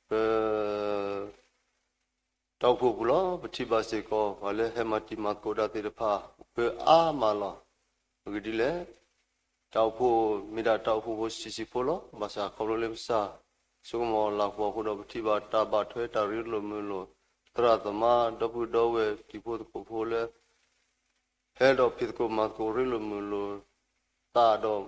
တၢ်အိၣ်ဖှိၣ်ပူၤလီၤ. ပထံၣ်ဘၣ်စ့ၢ်ကီး ပှၤလၢဟဲမၤတံၤမၤသကိးတၢ်သ့ၣ်တဖၣ် ပှဲၤအါမးလီၤ. အဂ့ၢ်ဒ်လဲၣ်, တၢ်အိၣ်ဖှိၣ်မ့ၢ်ဒၣ်တၢ်အိၣ်ဖှိၣ်ဖိဆံးဆံးဖိလီၤ. ဘၣ်ဆၣ်ခီဖျိလၢကစၢ်ဆိကမိၣ်လၤကပီၤအဃိဒီး ပထံၣ်ဘၣ်တၢ်ဘၣ်ထွဲတၢ်ရ့လိာ်မုာ်လိာ် သရၣ်သမါ ဒီပုၢ်ဒီဝဲၢ်တံၤဖိသကိးဖိလၢ ဟဲဒီးဖံးသကိးမၤသကိးရ့လိာ်မုာ်လိာ်သးဒီး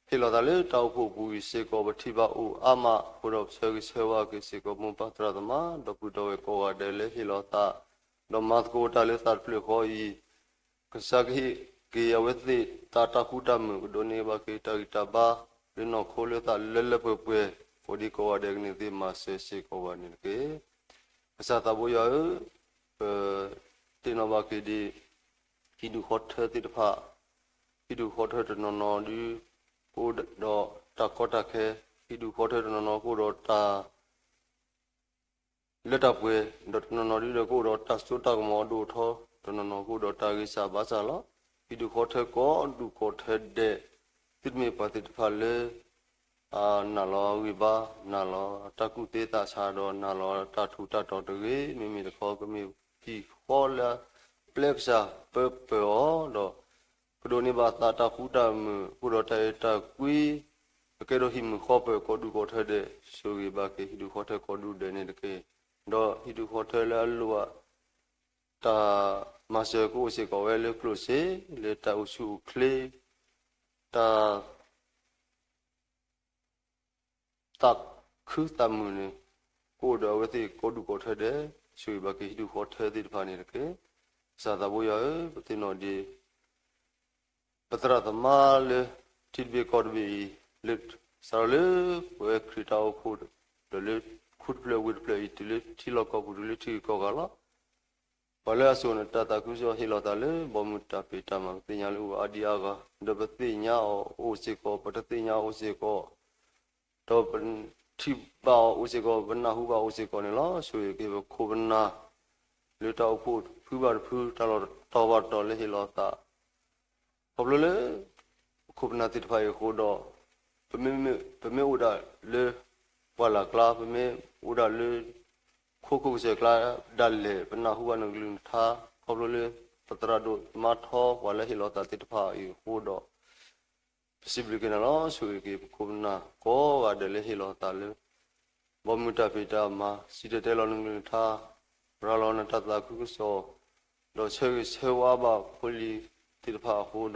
ဟ့ၣ်လီၤသးလၢတၢ်အိၣ်ဖှိၣ်ပူၤအံၤစ့ၢ်ကီး ပထံၣ်ဘၣ်အိၣ်အါမးအဃိဒီး ပဆၢဂ့ၤဆၢဝါက့ၤစ့ၢ်ကီး မိၢ်ပၢ်သရၣ်သမါ ဒီပုၢ်ဒီဝဲၢ်ကိးဂၤဒဲးလၢဟ့ၣ်လီၤသး ဒီးမၤသကိးတၢ်လၢသးတဖျၢၣ်ဃီအံၤ, ကစၢ်ကဟ့ၣ်က့ၤအဝဲသ့ၣ်သးတၢ်ဃူတၢ်မုာ် ကဒိးန့ၢ်ဘၣ်က့ၤတၢ်ဂံၢ်တၢ်ဘါ လၢနီၢ်ခိလၢသးလၢလၢပှဲၤပှဲၤ ကိးဒံကိးဂၤဒဲးကန့ၢ်သ့မၤစၢၤစ့ၢ်ကီးဘၣ်န့ၣ်တက့ၢ်. ကစၢ်သးဘိယွၤဧၢ, ပ သ့ၣ်နီၣ်ဘၣ်က့ၤဒ် ဟံၣ်ဒူၣ်ဃီထၢသ့ၣ်တဖၣ်, ဟံၣ်ဒူၣ်ဃီထၢတနီၤနီၤဒု ကအိၣ်ဒီးတၢ်ကီတၢ်ခဲ, ဟံၣ်ဒူၣ်ဃီထၢတနီၤနီၤကအိၣ်ဒီးတၢ်လၢတၢ်ပှဲၤ, ဒီးတနီၤနီၤဒုဒီး ကအိၣ်ဒီးတၢ်စိတၢ်ကမီၤအဒိၣ်အထီ, တနီၤနီၤကအိၣ်ဒီးတၢ်ဂံၢ်စၢ်ဘါစၢ်လီၤ. ဟံၣ်ဒူၣ်ဃီထၢကိးဒူၣ်ကိးထၢဒဲး, သုတမ့ၢ်ပှၤသ့ၣ်တဖၣ်လၢ နာ်လီၤအဂံၢ်ဘါ, နာ်လီၤတၢ်ကူၣ်သ့သးဆးဒီး နာ်လီၤတၢ်ထူးတၢ်တီၤတဂ့ၤ, မ့မ့ၢ်တခီ ကမ့ၢ်ဟံၣ်ဃီလၢအပျဲကစၢ်ပၢပၢၢ်အီၤဒီး ကဒိးန့ၢ်ဘၣ်သးတၢ်ဃူတၢ်မုာ် အဃိဒီးတၢ်အဲၣ်တၢ်ကွံ အကဲဒိးဟံၣ်မုာ်ဃီပၢၢ်ကိးဒူၣ်ကိးထၢဒဲး, ဆိၣ်ဂ့ၤဘၣ်က့ၤဟံၣ်ဒူၣ်ဃီထၢကိးဒူၣ်ဒဲးန့ၣ်တက့ၢ်. ဒီးဟံၣ်ဒူၣ်ဃီထၢလၢအလိၣ်ဘၣ် တၢ်မၤစၢၤကအိၣ်စ့ၢ်ကီးဝဲလၢကျိၣ်စ့, လၢတၢ်အိၣ်ဆူၣ်အိၣ်ချ့, တၢ် သးခုသးမုာ်န့ၣ် ကအိၣ်ဒီးအဝဲသ့ၣ်ကိးဒူၣ်ကိးထၢဒဲး, ဆိၣ်ဂ့ၤဘၣ်က့ၤဟံၣ်ဒူၣ်ဃီထၢသ့ၣ်တဖၣ်န့ၣ်တက့ၢ်. ကစၢ်သးဘိယွၤဧၢ, ပသ့ၣ်နီၣ်ဒံး ပသရၣ်သမါလၢထံတဘ့ၣ်ကီၢ်တဘ့ၣ်အံၤ, လၢ စးထီၣ်လၢပဝဲခရံာ်တၢ်အိၣ်ဖှိၣ် ဒီးလၢခူတဖျၢၣ်ဝ့ၢ်တဖျၢၣ်အံၤ တုၤလၢထံလီၢ်ကီၢ်ပူၤ တုၤလၢထံဂုၤကီၢ်ဂၤလီၤ. ပှၤလၢအစိာ်န့ၢ်တၢ်သးခုကစီၣ်ဟ့ၣ်လီၤသးလၢ ဘီမုၢ်တၢ်ဖံးတၢ်မၤ ပသ့ၣ်ညါလၢအအိၣ်အါဒံအါဂၤ, ဒီးပသ့ၣ်ညါအီၤအိၣ်စ့ၢ်ကီး, ပတသ့ၣ်ညါအိၣ်စ့ၢ်ကီး, ဒီးပထံၣ်ဘၣ်အီၤအိၣ်စ့ၢ်ကီး, ပနၢ်ဟူဘၣ်အီၤအိၣ်စ့ၢ်ကီးန့ၣ်လီၤ. ဆိၣ်ဂ့ၤက့ၤပခိၣ်ပနၢ် လၢတၢ်အိၣ်ဖှိၣ်တဖုဘၣ်တဖု တၢ်လီၢ်တတီၤဘၣ်တတီၤလၢဟ့ၣ်လီၤသး ခီဖျိလၢ ပခိၣ်ပနၢ်သ့ၣ်တဖၣ်အံၤအဃိဒီး, ပမ့ၢ်အိၣ်ဒၣ်လၢ ပှၢ်လၢ်ကျါ, ပမ့ၢ်အိၣ်ဒၣ်လၢ ခိခိၣ်ကစၢၢ်ကျါဒၣ်လဲာ်, ပနၢ်ဟူဘၣ်နကလုၢ်နကထါ, ခီဖျိလၢ ပသရၣ်ဒိၣ်မါထီ ပှၤလၢဟ့ၣ်လီၤသးသ့ၣ်တဖၣ်အံၤအဃိဒီး ပစံးဘျုးက့ၤနၤလီၤ. ဆိၣ်ဂ့ၤက့ၤပခိၣ်ပနၢ်ကိးဂၤဒဲးလၢဟ့ၣ်လီၤသးလၢ ဘီမုၢ်တၢ်ဖံးတၢ်မၤ, စံၣ်တဲၤတဲလီၤနကလုၢ်နကထါ, ရၤလီၤနတၢ်သးခုကစီၣ်, ဒီးဆၢဂ့ၤဆၢဝါဘၣ်ဖိလံၤသ့ၣ်တဖၣ်အဃိဒီး,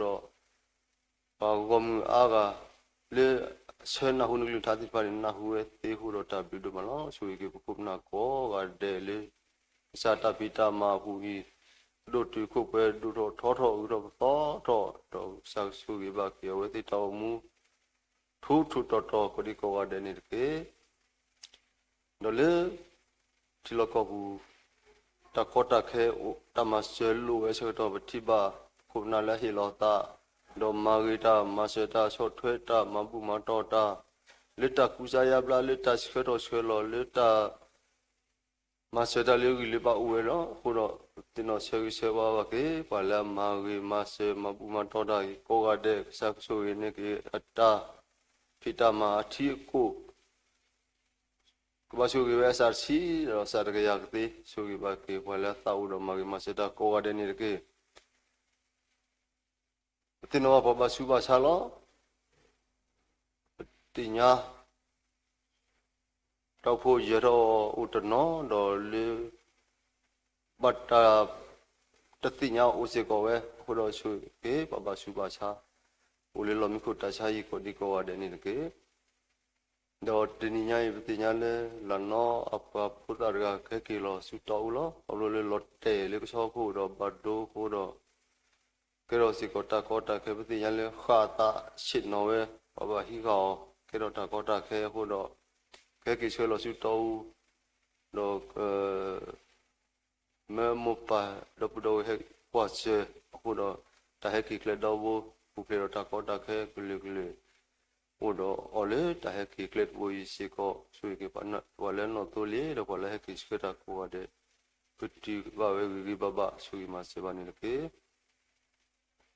ပှၤဂီၢ်မုၢ်အါဂၤ လၢဆၢနၢ်ဟူနကလုၢ်နကထါသ့ၣ်တဖၣ်န့ၣ် နၢ်ဟူဝဲသ့အဃိဒီး တၢ်ဘျုးဒိၣ်မးလီၤ. ဆိၣ်ဂ့ၤက့ၤပခိၣ်ပနၢ်ကိးဂၤဒဲးလၢ ကစၢ်တၢ်ဖံးတၢ်မၤအပူၤအံၤ, ဒိၣ်တုာ်ခိၣ်ပှဲၤဒိၣ်ထီၣ်ထီထီၣ်အုးထီၣ်ပသီထီၣ်, ဒီးကစၢ်ကဆိၣ်ဂ့ၤဘၣ်က့ၤအဝဲသ့ၣ်တၢ်အိၣ်မူ ထူထူတီတီကိးဒံကိးဂၤဒဲးန့ၣ်တက့ၢ်. ဒီးလၢ ထံလီၢ်ကီၢ်ပူၤ တၢ်ကီတၢ်ခဲအိၣ် တၢ်မၤစၢၤလိၣ်ဝဲဆၢကတီၢ် ပထံၣ်ဘၣ်ပခိၣ်ပနၢ်လၢအဟ့ၣ်လီၤသး, ဒီးမၤဂ့ၤတၢ် မၤစၢၤတၢ် ဆီၣ်ထွဲတၢ် မၤဘူၣ်မၤတီၢ်တၢ်, လၢတၢ်ကူစါယါဘျါ လၢတၢ်ဆှၢထီၣ်ဆှၢလီၤ လၢတၢ် မၤစၢၤတၢ်လၢဂံၢ်လၢဘါအိၣ်ဝဲလီၤ. အဃိဒီး သ့ၣ်နီၣ်ဆၢဂ့ၤဆၢဝါဘၣ်က့ၤ ပှၤလၢအမၤဂ့ၤမၤစၢၤ မၤဘူၣ်မၤတီၢ်တၢ်အံၤ ကိးဂၤဒဲး ကစၢ်ကဆိၣ်ဂ့ၤန့ၢ်က့ၤအတၢ်ဖံးတၢ်မၤအထံအကီၢ် ကဘၣ်ဆိၣ်ဂ့ၤဝဲအစးတဆံ ဒီးအစးတကယၤကသ့ ဆိၣ်ဂ့ၤဘၣ်က့ၤပှၤလၢအသးအိၣ်ဒီးမၤဂ့ၤမၤစၢၤတၢ်ကိးဂၤဒဲးန့ၣ်တက့ၢ်. ပသ့ၣ်နီၣ်ဘၣ်ပှၤဘၣ်ဆူးဘၣ်ဆါလီၤ. ပသ့ၣ်ညါ တၢ်အိၣ်ဖှိၣ်ယၢၤထီၣ်အိၣ်တနီၤ ဒီးလၢ ဘၣ်တၢ် တသ့ၣ်ညါအိၣ်စ့ၢ်ကီးဝဲ အဃိဒီးဆိၣ်ဂ့ၤက့ၤပှၤဘၣ်ဆူးဘၣ်ဆါ အိၣ်လၢလီၢ်မံခိၣ်တၢ်ဆါဟံၣ်ကိးဒံကိးဂၤဒဲးန့ၣ်တက့ၢ်. ဒီးတနံၤညါအံၤ ပသ့ၣ်ညါလၢ လၢနီၢ်အပှၤဖိသၣ်တဂၤကဟဲက့ၤလီၤဆူတီအူလီၤ. ခီဖျိလၢလီၤတဲာ်လၢကဆီခိၣ်ဒီးဘၣ်ဒိအဃိဒီး ကဲထီၣ်စ့ၢ်ကီးတၢ်ကီတၢ်ခဲ ပသ့ၣ်ညါလၢဃၣ်အသးဆ့ၣ်နီၤဝဲ ပှၤဘၣ်ဟံးဃာ်အီၤ ကဲထီၣ်တၢ်ကီတၢ်ခဲအဃိဒီး ကဟဲက့ၤဆှၢလီၤဆူတီအူ ဒီး မၢမိၢ်ပၢ်ဒီပုၢ်ဒီဝဲၢ်ဟဲကွၢ်စၢၤအဃိဒီး တၢ်ဟဲက့ၤကျဲဒီဘိ ပူၤဖျဲးဒီးတၢ်ကီတၢ်ခဲကလုာ်ကလုာ် အိၣ်ဒီးအီၤလၢတၢ်ဟဲက့ၤကျဲတဘိအံၤစ့ၢ်ကီး ဆိၣ်ဂ့ၤက့ၤပှၤလၢအနီၣ်သိလ့ၣ် ဒီးပှၤလၢဟဲက့ၤဆှၢတၢ်ကိးဂၤဒဲး ပတုၤဘၣ်ဝဲဂ့ၤဂ့ၤဘၣ်ဘၣ် ဆိၣ်ဂ့ၤမၤစၢၤဘၣ်န့ၣ်တက့ၢ်.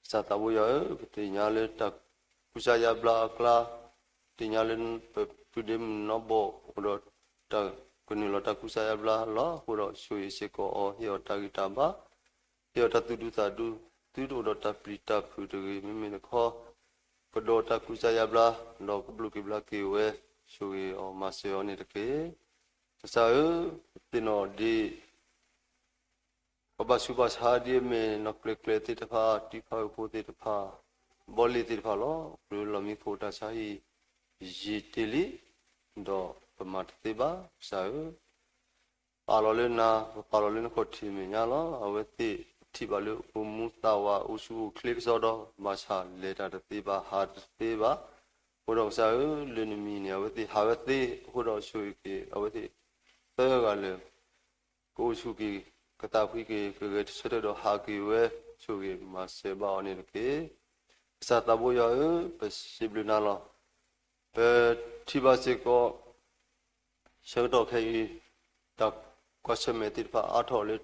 ကစၢ်သးဘိယွၤဧၢ, ပသ့ၣ်ညါလၢတၢ်ကူစါယါဘျါအကျါ, သ့ၣ်ညါလၢပပုၢ်ဒ့မုၣ်နီၢ်ဘီၣ်အိၣ်ဒီးတၢ်ကနုာ်လီၤတၢ်ကူစါယါဘျါလီၤ. အဃိဒီးဆိၣ်ဂ့ၤစ့ၢ်ကီးအီၤ ဟ့ၣ်အီၤတၢ်ဂံၢ်တၢ်ဘါ, ဟ့ၣ်အီၤတၢ်သူၣ်ဒူသးဒူ, သုတအိၣ်ဒီးတၢ်ပျံၤတၢ်ဖုးတဂ့ၤ, မ့မ့ၢ်တခီ ကဒိးတၢ်ကူစါယါဘျါ, ဒီးကဘျုးက့ၤဘျါက့ၤဝဲ, ဆိၣ်ဂ့ၤအီၤမၤစၢၤအီၤန့ၣ်တက့ၢ်. ကစၢ်ဧၢ, ပသ့ၣ်နီၣ်ဒ် ပှၤဘၣ်ဆူးဘၣ်ဆါဒ်အမ့ၢ်နီၢ်ကျဲၤကျဲၤသ့ၣ်တဖၣ်, တံၤဖးဝဲဖိသ့ၣ်တဖၣ်, ဘီလ့ၣ်သ့ၣ်တဖၣ်လီၤ. လၢလီၢ်မံခိၣ်တၢ်ဆါဟံၣ် ယံာ်တ့ၢ်လံ, ဒီးပမၤတသ့ဘၣ်, ကစၢ်ဧၢ, ပာ်လီၤလၢနၤ, ပပာ်လီၤလၢနခီၣ်ထံးမဲာ်ညါလီၤ. အဝဲသ့ၣ်ထံၣ်ဘၣ်လၢအိၣ်မူသးဝးအိၣ်ဆူၣ်အိၣ်ချ့ကစီဒီး ဘၣ်ဆၣ်လဲၤတၢ်တသ့ဘၣ်, ဟးတသ့ဘၣ်. အဃိဒီးကစၢ်ဧၢ, လၢနမံၤန့ၣ် အဝဲသ့ၣ်ဟးဝဲသ့, အဃိဒီးဆိၣ်ဂ့ၤက့ၤ အဝဲသ့ၣ်သၢဂၤလၢာ် ကအိၣ်ဆူၣ်က့ၤ, ကသးဖှံက့ၤ, ကဂဲၤဆၢထၢၣ်ဒီးဟးက့ၤဝဲ, ဆိၣ်ဂ့ၤမၤစၢၤဘၣ်အီၤန့ၣ်တက့ၢ်. ကစၢ်သးဘိယွၤဧၢ, ပစံးဘျုးနၤလီၤ. ပထံၣ်ဘၣ်စ့ၢ်ကီး ဆၢကတီၢ်ခဲအံၤ တၢ်ကွၢ်ဆၢၣ်မဲာ်သ့ၣ်တဖၣ်အါထီၣ်လၢ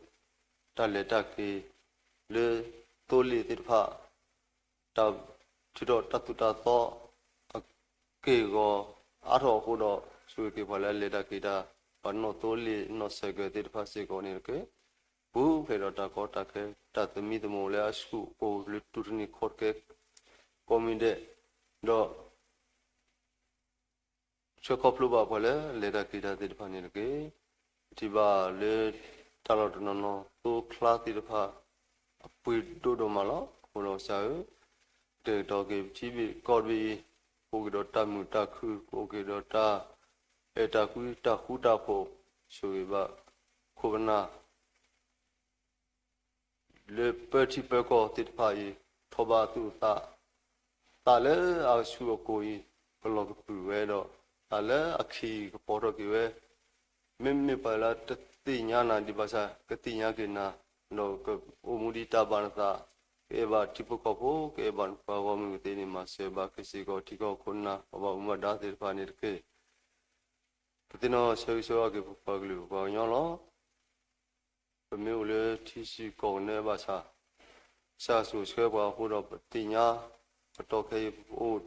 တၢ်လဲၤတၢ်က့ၤ လၢသိလ့ၣ်သ့ၣ်တဖၣ် တၢ်ထုးထီၣ်တၢ်သိၣ်တၢ်သီ အက့ၢ်အဂီၤအါထီၣ်အဃိဒီး ဆိၣ်ဂ့ၤက့ၤပှၤလၢအလဲၤတၢ်က့ၤတၢ် ပှၤနီၣ်သိလ့ၣ်နီၣ်စဲးကဲးသ့ၣ်တဖၣ်စ့ၢ်ကီးန့ၣ်တက့ၢ်. ပူၤဖျဲးဒီးတၢ်ကီတၢ်ခဲ တၢ်သမံသမိးလၢအဆူၣ်အိၣ်လၢတူၢ်တနံၤခီၣ်တကဲ ကိးမံၤဒဲး, ဒီး ဆှၢခီဖျိဘၣ်ပှၤလၢအလဲၤတၢ်က့ၤတၢ်သ့ၣ်တဖၣ်န့ၣ်တက့ၢ်. ပထံၣ်ဘၣ်လၢ တၢ်လီၢ်တနီၤနီၤ သိချါသ့ၣ်တဖၣ် အပှ့ၤဒိၣ်ဒိၣ်မးလီၤ. အဃိဒီးကစၢ်ဧၢ, ကတဲာ်ကတီၤက့ၤပထံဘ့ၣ်ကီၢ်တဘ့ၣ်အံၤ, ကအိၣ်က့ၤဒီးတၢ်မုာ်တၢ်ခုၣ်, ကအိၣ်က့ၤဒီးတၢ်အဲၣ်တၢ်ကွံတၢ်ဃူတၢ်ဖိး, ဆိၣ်ဂ့ၤဘၣ်ခိၣ်ပနၢ် လၢပၢထံပၢကီၢ်သ့ၣ်တဖၣ်အံၤ ထိးဘၣ်အသူၣ်အသး, သးလၢအဆူၣ်အကိာ်အံၤ ကလီၤကပုာ်ဝဲဒီး သးလၢအခံကပီၤထီၣ်က့ၤဝဲ, မ့မ့ၢ်ပှၤလၢတသ့ၣ်ညါနၤဒံးဘၣ်ဆၣ် ကသ့ၣ်ညါက့ၤနၤ, ဒီးကအိၣ်မူဒ်တၢ်ဘၣ်နသး, ကအဲၣ်ဘၣ်ထံဖိကီၢ်ဖိ, ကအဲၣ်ဘၣ်ပှၤဂီၢ်မုၢ်ကသ့န့ၣ် မၤစၢၤဘၣ်က့ၤစ့ၢ်ကီး ထံကီၢ်ခိၣ်နၢ် ပှၤဘၣ်မူဘၣ်ဒါသ့ၣ်တဖၣ်န့ၣ်တက့ၢ်. ပသ့ၣ်နီၣ်ဆၢဂ့ၤဆၢဝါက့ၤပပှၤကလုာ်ပပှၤကညီလီၤ. ပမ့ၢ်အိၣ်လၢထံဆူၣ်ကီၢ်ကနၢဘၣ်ဆၣ်, ကစၢ်ကဆိၣ်ဆှဲပှၤအဃိဒီး ပသ့ၣ်ညါ ကတီၢ်ခဲအံၤ ပအိၣ်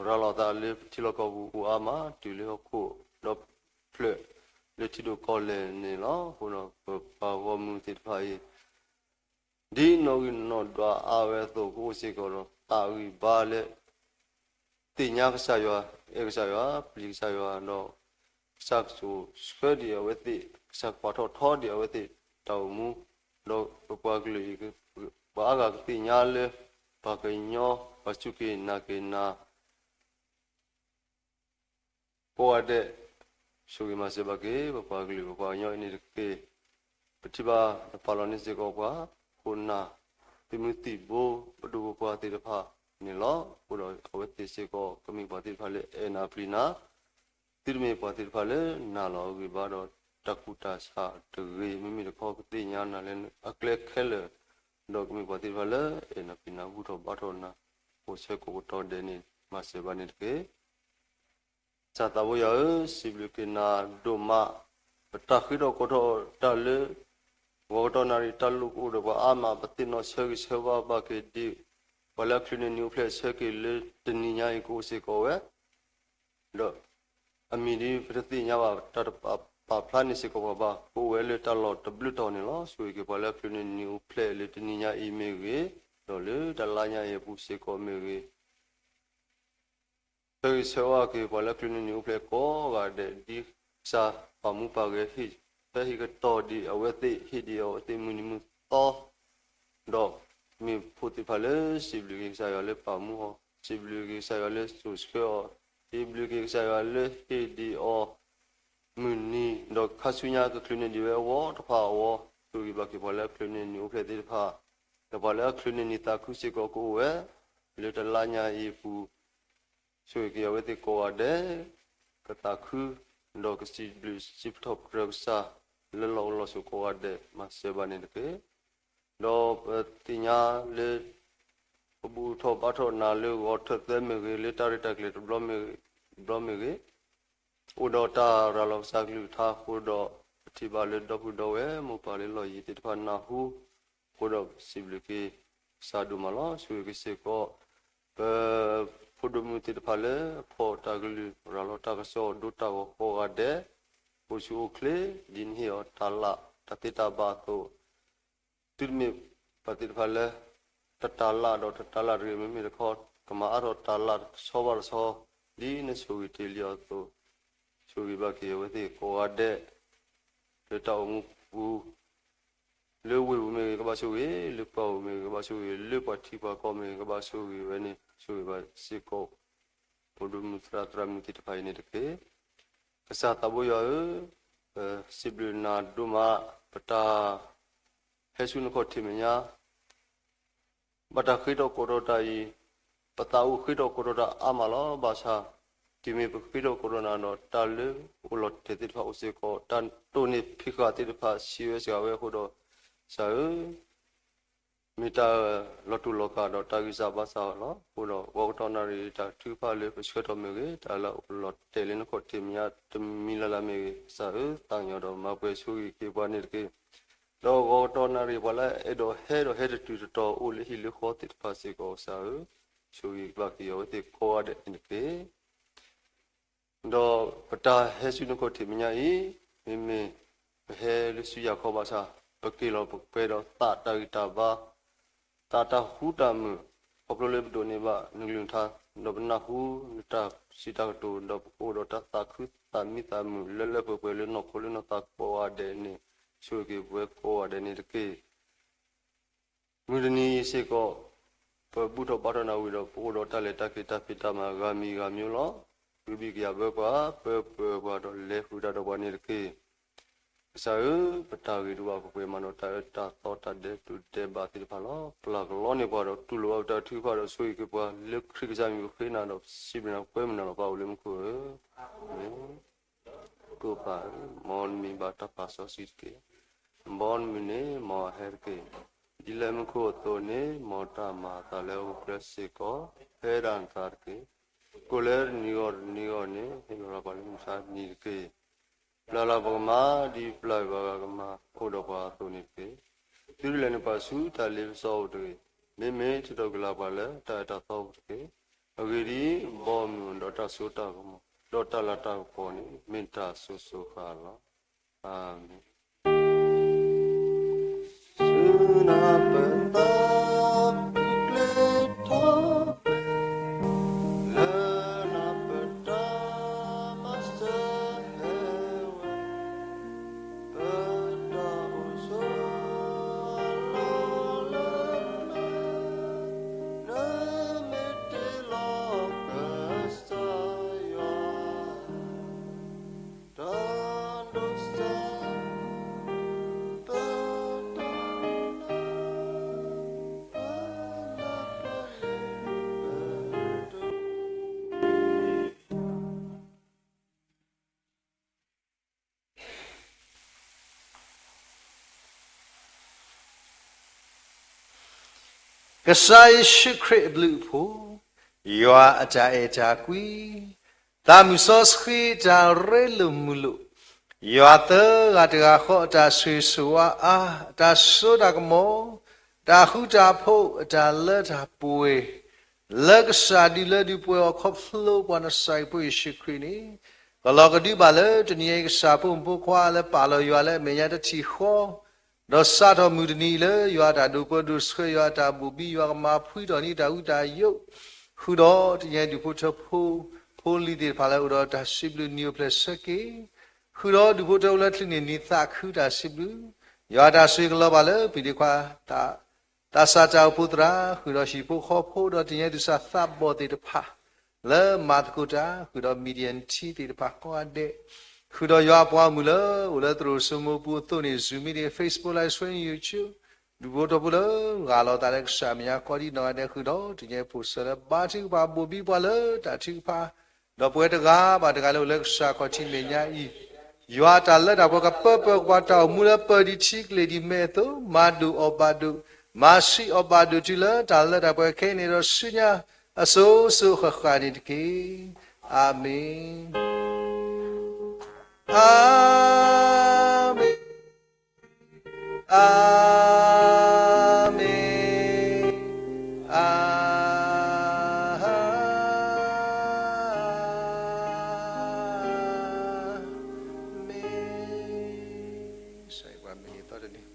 ရၤလီၤသးလၢပထံလီၢ်ကီၢ်ပူၤအိၣ်အါမး တုၤလၢဟီၣ်ခိၣ်ဒီဖျၢၣ် လၢထံဒိၣ်ကီၢ်လဲၢ်န့ၣ်လီၤ. အဃိဒီးပပှၤဂီၢ်မုၢ်သ့ၣ်တဖၣ်အံၤ ဒ်နီၣ်ဂံၢ်နီၣ်ဒွးအါဝဲအသိး ကအိၣ်စ့ၢ်ကီးဒီးသးဂံၢ်ဘါလၢ သ့ၣ်ညါကစၢ်ယွၤ, အဲၣ်ကစၢ်ယွၤ, ပျံၤကစၢ်ယွၤ, ဒီး ကစၢ်ကစိာ်ဆှၢဒံးအဝဲသ့ၣ်, ကစၢ်ကွၢ်ထီၣ်ထီဒံးအဝဲသ့ၣ်တၢ်အိၣ်မူ, ဒီးပပှၤကလုာ်အံၤ ပှၤအါဂၤကသ့ၣ်ညါလၢ ပှၤကညီ ပှၤစူၢ်က့ၤနာ်က့ၤနၤ ကိးဂၤဒဲး, ဆိၣ်ဂ့ၤမၤစၢၤဘၣ်က့ၤ ပပှၤကလုာ် ပပှၤကညီအံၤန့ၣ်တက့ၢ်. ပထံၣ်ဘၣ်နပာ်လီၤန့ၢ်စ့ၢ်ကီးပှၤခိၣ်နၢ် သုးမုၢ်သံၣ်ဘိ ပဒိၣ်ပပှၢ်သ့ၣ်တဖၣ်န့ၣ်လီၤ. အဃိဒီးအဝဲသ့ၣ်စ့ၢ်ကီး ကမ့ၢ်ပှၤသ့ၣ်တဖၣ်လၢအဲၣ်နၤပျံၤနၤ, သုတမ့ၢ်ပှၤသ့ၣ်တဖၣ်လၢနာ်လီၤအဂံၢ်ဘါဒီး တၢ်ကူၣ်တၢ်ဆးတဂ့ၤ, မ့မ့ၢ်တခီကသ့ၣ်ညါနၤလၢအကျဲခဲလၢာ်, ဒီးကမ့ၢ်ပှၤသ့ၣ်တဖၣ်လၢအဲၣ်နၤပျံၤနၤ ဘူၣ်ထီၣ်ဘါထီၣ်နၤ, အိၣ်ဆၢကိးကတီၢ်ဒဲးန့ၣ် မၤစၢၤဘၣ်န့ၣ်တက့ၢ်. ကစၢ်သးဘိယွၤဧၢ, စံးဘျုးက့ၤနၤဒိၣ်မး, ပတၢ်ဃ့ထီၣ်ကိးထီၣ်တၢ်လၢ ဂီၤကတီၢ်နၣ်ရံၣ်တၢ်လိၣ်ကအိၣ်ဒီးပှၤအါမး, ပသ့ၣ်နီၣ်ဆၢဂ့ၤဆၢဝါဘၣ်က့ၤဒံး, ပှၤလၢအချုးန့ၢ်နံၤအိၣ်ဖျဲၣ်ဆၢက့ၤလၢတနံၤညါအံၤကအိၣ်စ့ၢ်ကီးဝဲ, ဒီးအမံၤဒ်ပတသ့ၣ်ညါဘၣ် တၢ်တပာ်ဖျါန့ၢ်စ့ၢ်ကီးပှၤဘၣ်, ကအိၣ်ဝဲလၢတၢ်လီၢ်တဘျုးတီၤန့ၣ်လီၤ. ဆိၣ်ဂ့ၤက့ၤပှၤလၢအချုးန့ၢ်နံၤအိၣ်ဖျဲၣ်လၢတနံၤညါအံၤမ့ၢ်ဂ့ၤ, ဒီးလၢတလါညါအံၤအပူၤစ့ၢ်ကီးမ့ၢ်ဂ့ၤ ဆၢဂ့ၤဆၢဝါက့ၤ ပှၤလၢအချုးန့ၢ်နံၤအိၣ်ဖျဲၣ်ကိးဂၤဒဲး ဒ်ကစၢ်ပာ်မူပာ်ဂဲၤ ဟ့ၣ်ဆၢဟ့ၣ်ကတီၢ်ဒံးအဝဲသ့ၣ် ဟ့ၣ်ဒံးအီၤအဝဲသ့ၣ်မုၢ်နံၤမုၢ်သီ, ဒီးမ့ၢ်ဖိသ့ၣ်တဖၣ်လၢ စံးဘျုးက့ၤကစၢ်ယွၤလၢပာ်မူအီၤ, စံးဘျုးက့ၤကစၢ်ယွၤလၢစိာ်ဆှၢအီၤ, စံးဘျုးက့ၤကစၢ်ယွၤလၢဟ့ၣ်ဒံးအီၤ မုၢ်နံၤ, ဒီးခါဆူညါကချုးန့ၢ်ဒံးဝဲအဝီတဖၣ်အဝီ, ဆိၣ်ဂ့ၤဘၣ်က့ၤပှၤလၢအချုးန့ၢ်နံၤအိၣ်ဖျဲၣ်သ့ၣ်တဖၣ်, ဒီးပှၤလၢအချုးန့ၢ်နံၤသးခုစ့ၢ်ကီးကအိၣ်ဝဲ, လၢတလါညါအံၤအပူၤ, ဆိၣ်ဂ့ၤက့ၤအဝဲသ့ၣ်ကိးဂၤဒဲး, ကသးခု, ဒီးကစံးဘျုးစံးပထီၣ်ပတြၢၤကစၢ်, လၢလီၢ်အိၣ်လီၢ်ဆိးကိးဂၤဒဲး မၤစၢၤဘၣ်န့ၣ်တက့ၢ်. ဒီးပသ့ၣ်ညါလၢ ပဘူၣ်ထီၣ်ဘါထီၣ်နၤလၢဂီၤထၢၣ်သၢမ့ၢ်ဂ့ၤ, လၢတၢ်ရဲၣ်တၢ်ကျဲၤတဘျီမ့ၢ်ဂ့ၤ, အိၣ်ဒီးတၢ်ရၤလီၤကစၢ်ကလုၢ်ကထါအဃိဒီး, ပထံၣ်ဘၣ်လၢဒီပုၢ်ဒီဝဲၢ်မိၢ်ပၢ်လၢလီၢ်ယံၤသ့ၣ်တဖၣ်နၢ်ဟူ, အဃိဒီးစံးဘျုးက့ၤကစၢ်ဒိၣ်မးလီၤ. ဆိၣ်ဂ့ၤက့ၤစ့ၢ်ကီး ပဖိဒိၣ်မုၣ်သ့ၣ်တဖၣ်လၢအဖီၣ်တၢ်ကလုၢ် ရၤလီၤတၢ်ကစီၣ်ဒိတၢ်ဂီၤကိးဂၤဒဲး, အိၣ်ဆူၣ်အိၣ်ချ့, ဒ်နဟ့ၣ်အီၤတၢ်လၢ်တၢ်သ့တၢ်ဘၣ်အသိး, သုတမ့ၢ်ပှၤသ့ၣ်တဖၣ်လၢ တတၢ်လၢ်ဒီးတတၢ်လၢ်တဂ့ၤ, မ့မ့ၢ်တခီ ကမၤအါထီၣ်တၢ်လၢ်တဆီဘၣ်တဆီ, ဒ်နဆိၣ်ဂ့ၤတ့ၢ်လံအီၤအသိး, ဆိၣ်ဂ့ၤဘၣ်က့ၤအဝဲသ့ၣ်ကိးဂၤဒဲး, လၢတၢ်အိၣ်မူပူၤ လၢဝ့ၢ်ပူၤမ့ၢ်ဂ့ၤ ကဘၣ်ဆိၣ်ဂ့ၤ, လၢပှၢ်ပူၤမ့ၢ်ဂ့ၤ ကဘၣ်ဆိၣ်ဂ့ၤ, လၢပှၤထံပှၤကီၢ်မ့ၢ်ဂ့ၤ ကဘၣ်ဆိၣ်ဂ့ၤဝဲန့ၣ် ဆိၣ်ဂ့ၤဘၣ်စ့ၢ်ကီး ဖိဒိၣ်မုၣ်သရၣ်သရၣ်မုၣ်သ့ၣ်တဖၣ်အံၤန့ၣ်တက့ၢ်. ကစၢ်သးဘိယွၤဧၢ, ပစံးဘျုးနၤဒိၣ်မး, ပတၢ်ဟဲဆူနခီၣ်ထံးမဲာ်ညါ ဘၣ်တၢ်ဃ့ထီၣ်ကိးထီၣ်တၢ်အံၤ, ပသးအိၣ်ဃ့ထီၣ်ကိးထီၣ်တၢ်အါမးလီၤ. ဘၣ်ဆၣ် တုၤမ့ၢ်ပဃ့ထီၣ်ကိးထီၣ်နၤဒီး တၢ်လၢအိၣ်လီၤတဲာ်သ့ၣ်တဖၣ်အိၣ်စ့ၢ်ကီး, တၢ်တိၢ်န့ၢ်ဖံးဃာ်သ့ၣ်တဖၣ် ဆံးဝဲစှၤဝဲအဃိဒီး, ကစၢ်ဧၢ, မ့ၢ်တၢ်လီၤတူာ်လီၤကာ်ဒီးတၢ်ဂံၢ်စၢ်ဘါစၢ်လီၤ. အဃိဒီး ဂီၤကတီၢ်နၣ်ရံၣ် တၢ်ထုကဖၣ်လၢပဆှၢထီၣ်မ့ၢ်ဂ့ၤ, တၢ်လၢအိၣ်လီၤတဲာ်လၢနခီၣ်ထံးမဲာ်ညါတမံၤလၢ်လၢ်မ့ၢ်ဂ့ၤ, ကစၢ်ဧၢ, သးကညီၤဒီးမၤပှဲၤဆိၣ်ဂ့ၤက့ၤပှၤန့ၣ်တက့ၢ်. ဒီးဂီၤကတီၢ်နၣ်ရံၣ် ပှၤလၢအဲၣ်ဒိးဟဲဒီးဟဲတတုၤတတီၤ အိၣ်လၢဟံၣ်လၢဃီသ့ၣ်တဖၣ်စ့ၢ်ကီး ကစၢ်ဧၢ, ဆိၣ်ဂ့ၤဘၣ်က့ၤအဝဲသ့ၣ်ကိးဂၤဒဲးန့ၣ်တက့ၢ်. ဒီးပတၢ်ဟဲဆူနခီၣ်ထံးမဲာ်ညါအံၤ, မ့မ့ၢ်ပဟဲလၢဆူယၤခီဘၣ်ဆၣ်, ပက့ၤလီၤပကွဲးဒီးသးတၢ်ဂံၢ်တၢ်ဘါ, သးတၢ်ဃူတၢ်မုာ်, ခီဖျိလၢပဒိးန့ၢ်ဘၣ်နကလုၢ်နကထါ, ဒီးပနၢ်ဟူနတၢ်စံးတၢ်ကတိၤ, ဒီးပကအိၣ်ဒီးတၢ်သးခုသးမံသးမုာ်လၢလၢပှဲၤပှဲၤလၢနီၢ်ခိလၢနီၢ်သးကိးဂၤဒဲးန့ၣ်, ဆိၣ်ဂ့ၤက့ၤပဝဲကိးဂၤဒဲးန့ၣ်တက့ၢ်. မုၢ်တနံၤအံၤစ့ၢ်ကီး, ပဘူၣ်ထီၣ်ဘါထီၣ်နၤဝံၤဒီး ပအိၣ်ဒီးတၢ်လဲၤတၢ်က့ၤတၢ်ဖံးတၢ်မၤဂၤမံၤဂၤမံၤလီၤ. ဂုာ်ဘံၣ်ကယၤဘၢပှၤ, ပၢပၢၤပှၤဒီးလဲၤဃုာ်တၢ်ဒီးပှၤန့ၣ်တက့ၢ်. ကစၢ်ဧၢ, ပတၢ်ဂ့ၤတအိၣ်ဘၣ် ပပှဲၤမးဒီးတၢ်အၢတၢ်သီတၢ်ဒဲးတိၢ်ဒဲးဘးသ့ၣ်တဖၣ်လီၤ. ပျၢ်ကလီန့ၢ်ပှၤဒီးတူၢ်လိာ်ဘၣ်ပတၢ်ထုကဖၣ်ဒီး ဆိၣ်ဂ့ၤက့ၤပှၤလၢခရံာ်ကစၢ်မံၤပဃ့နၤဒီး စံးဘျုးနၤပှဲၤမုၢ်နၤလီၤ ပၢ်အိၣ်လၢမူခိၣ်ဧၢ. ကိၣ်ပၤဧၢ, မ်နမံၤဘၣ်တၢ်ပာ်စီဆှံတက့ၢ်. မ်နမုၢ်န့ၣ် မ်အဟဲတက့ၢ်. ဒ်လၢမူခိၣ်အသိးန့ၣ် မ်တၢ်မၤအသးလၢဟီၣ်ခိၣ်ချၢစ့ၢ်ကီး ဖဲဒၣ်နသးတက့ၢ်. ကိၣ်လၢတနံၤဂီၢ်တနံၤဂီၢ်န့ၣ် ဟ့ၣ်လီၤပှၤလၢမုၢ်ဆါနံၤတက့ၢ်. ပျၢ်လၢပကမၤ ဒ်ပျၢ်ဘၣ်ဂၤကမၤအိၣ်ဒီးပှၤအသိးန့ၣ်တက့ၢ်. သုတလဲၤနုာ်ပှၤဆူတၢ်လ့ပစီအိၣ်တဂ့ၤ. မ့မ့ၢ်ထုးထီၣ်က့ၤလၢပှၤလၢတၢ်အၢတၢ်သီပူၤတက့ၢ်. အဂ့ၢ်ဒ်အံၤ, ဘီမုၢ်ဒီးတၢ်စိတၢ်ကမီၤ ဒီးတၢ်လၤတၢ်ကပီၤန့ၣ် မ့ၢ်တၢ်စိၤစိၤဃၣ်ဃၣ်လီၤ. အၤမ့ၣ်. ကစၢ်ယ့ၣ်ၡူးခရံာ်အဘျုးအဖှိၣ်, ယွၤအတၢ်အဲၣ်တၢ်ကွံ, သးမုၢ်စီဆှံတၢ်ရ့လိာ်မုာ်လိာ်, ယွၤသၢဂၤတဂၤဃီအတၢ်ဆိၣ်ဂ့ၤဆိၣ်ဝါအါ, အတၢ်စိတၢ်ကမီၤ, တၢ်ဃူတၢ်ဖိး, အတၢ်လၢတၢ်ပှဲၤ, လၢကစၢ်ဒုးလၢဒုးပှဲၤအီၤခီဖျိပှၤနစၤရ့းဖိယ့ၣ်ၡူးခရံာ်န့ၣ်, ကလီၤကဒုဘၣ်လၢတနံၤအံၤ ကစၢ်ဖိမုၣ်ဖိခွါလၢပာ်လီၤယွၤလၢအမဲာ်ညါတထံၣ်ဃီ ဒီးစးထီၣ်မုၢ်တနံၤအံၤလၢယွၤအတၢ်ဒိးပၢဒိးဆှၢ ယွၤအတၢ်ဘိၣ်ဘံ ယွၤကမၤဖှံထီၣ်န့ၢ်တၢ်ဝံတၢ်ယိး, ဃုာ်ဒီးတနံၤအံၤဒူၣ်ဖိထၢဖိ ဖိလံၤသ့ၣ်တဖၣ်လၢအိၣ်ဒီးတၢ်စံးဘျုးနံၤအိၣ်ဖျဲၣ်ဆၢက့ၤ, ဃုာ်ဒီးဒူၣ်ဖိထၢဖိလၢချုးန့ၢ်နံၤသးခုတၢ်စံးဘျုး, ယွၤအတၢ်ဆိၣ်ဂ့ၤကလီၤဘၣ်လၢပှၤသ့ၣ်တဖၣ် သးစၢ်တၢ်အိၣ်ဖှိၣ်သရၣ် ဃုာ်ဒီးဟံၣ်ဖိဃီဖိ ဒီးတနံၤအံၤသူၣ်စၢ်သးဘီၣ်သ့ၣ်တဖၣ် လၢမၤသကိးတၢ် ဃုာ်ဒီး Media team သ့ၣ်တဖၣ်ကိးဂၤဒဲး, ဃုာ်ဒီးယွၤအပှၤဂီၢ်မုၢ်လၢအိၣ်လၢသရိာ်စိမိပူၤအသိးန့ၣ် Zoom meeting, Facebook Live Stream, YouTube, ဒူၣ်ဖိထၢဖိလၢဂၢ်လီၤသးလၢကစၢ်အမဲာ်ညါကိးဒံနီၢ်ဂၤဒဲး ဃုာ်ဒီးတနံၤအံၤ ဖိၣ်စၢၤလၢဘါထုကဖၣ်ဘိၣ်ဘံပှၤလၢတၢ်ထုကဖၣ်, ဒီးပဝဲတဂၤဘၣ်တဂၤလၢအိၣ်လၢကစၢ်ခီၣ်ထံးမဲာ်ညါအံၤ, ယွၤအတၢ်လၢတၢ်ပှဲၤကပၢပၢၤကပှၤတၢ်အိၣ်မူလၢပၢၤဒံးထံကျဲၤဒံးမဲအသိး မၤဒိၣ်အီၣ်ဘၣ်ဒိၣ်, မၤဆံးအီၣ်ဘၣ်ဒိၣ်တုၤလၢတၢ်လၢတၢ်ပှဲၤခဲအံၤန့ၣ်ဒီးဆူညါအစိၤစိၤဃၣ်ဃၣ်န့ၣ်တက့ၢ်. အၤမ့ၣ်, အၤမ့ၣ်, အၤမ့ၣ်, အၤမ့ၣ်, စံးဘျုးနံၤအသီတနံၤ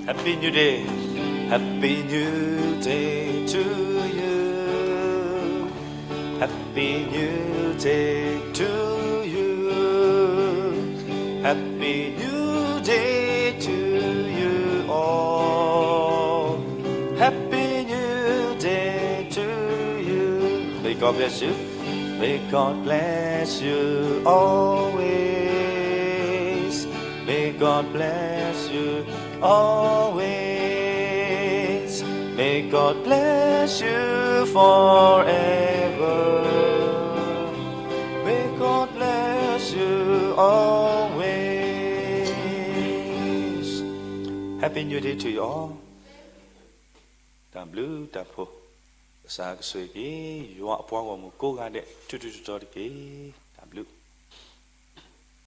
Happy New Day, Happy New Day to you, Happy New Day to you, Happy New Day to you all, Happy New Day to you. May God bless you. May God bless you always. May God bless you always. May God bless you forever. May God bless you always. Happy New Day to you all. တၢ်ဘျုးတၢ်ဖှိၣ်, ကစၢ်ကဆိၣ်ဂ့ၤက့ၤ ယွၤအပှၤဂီၢ်မုၢ်ကိးဂၤဒဲး ထူထူတီတီတက့ၢ်. တၢ်ဘျုး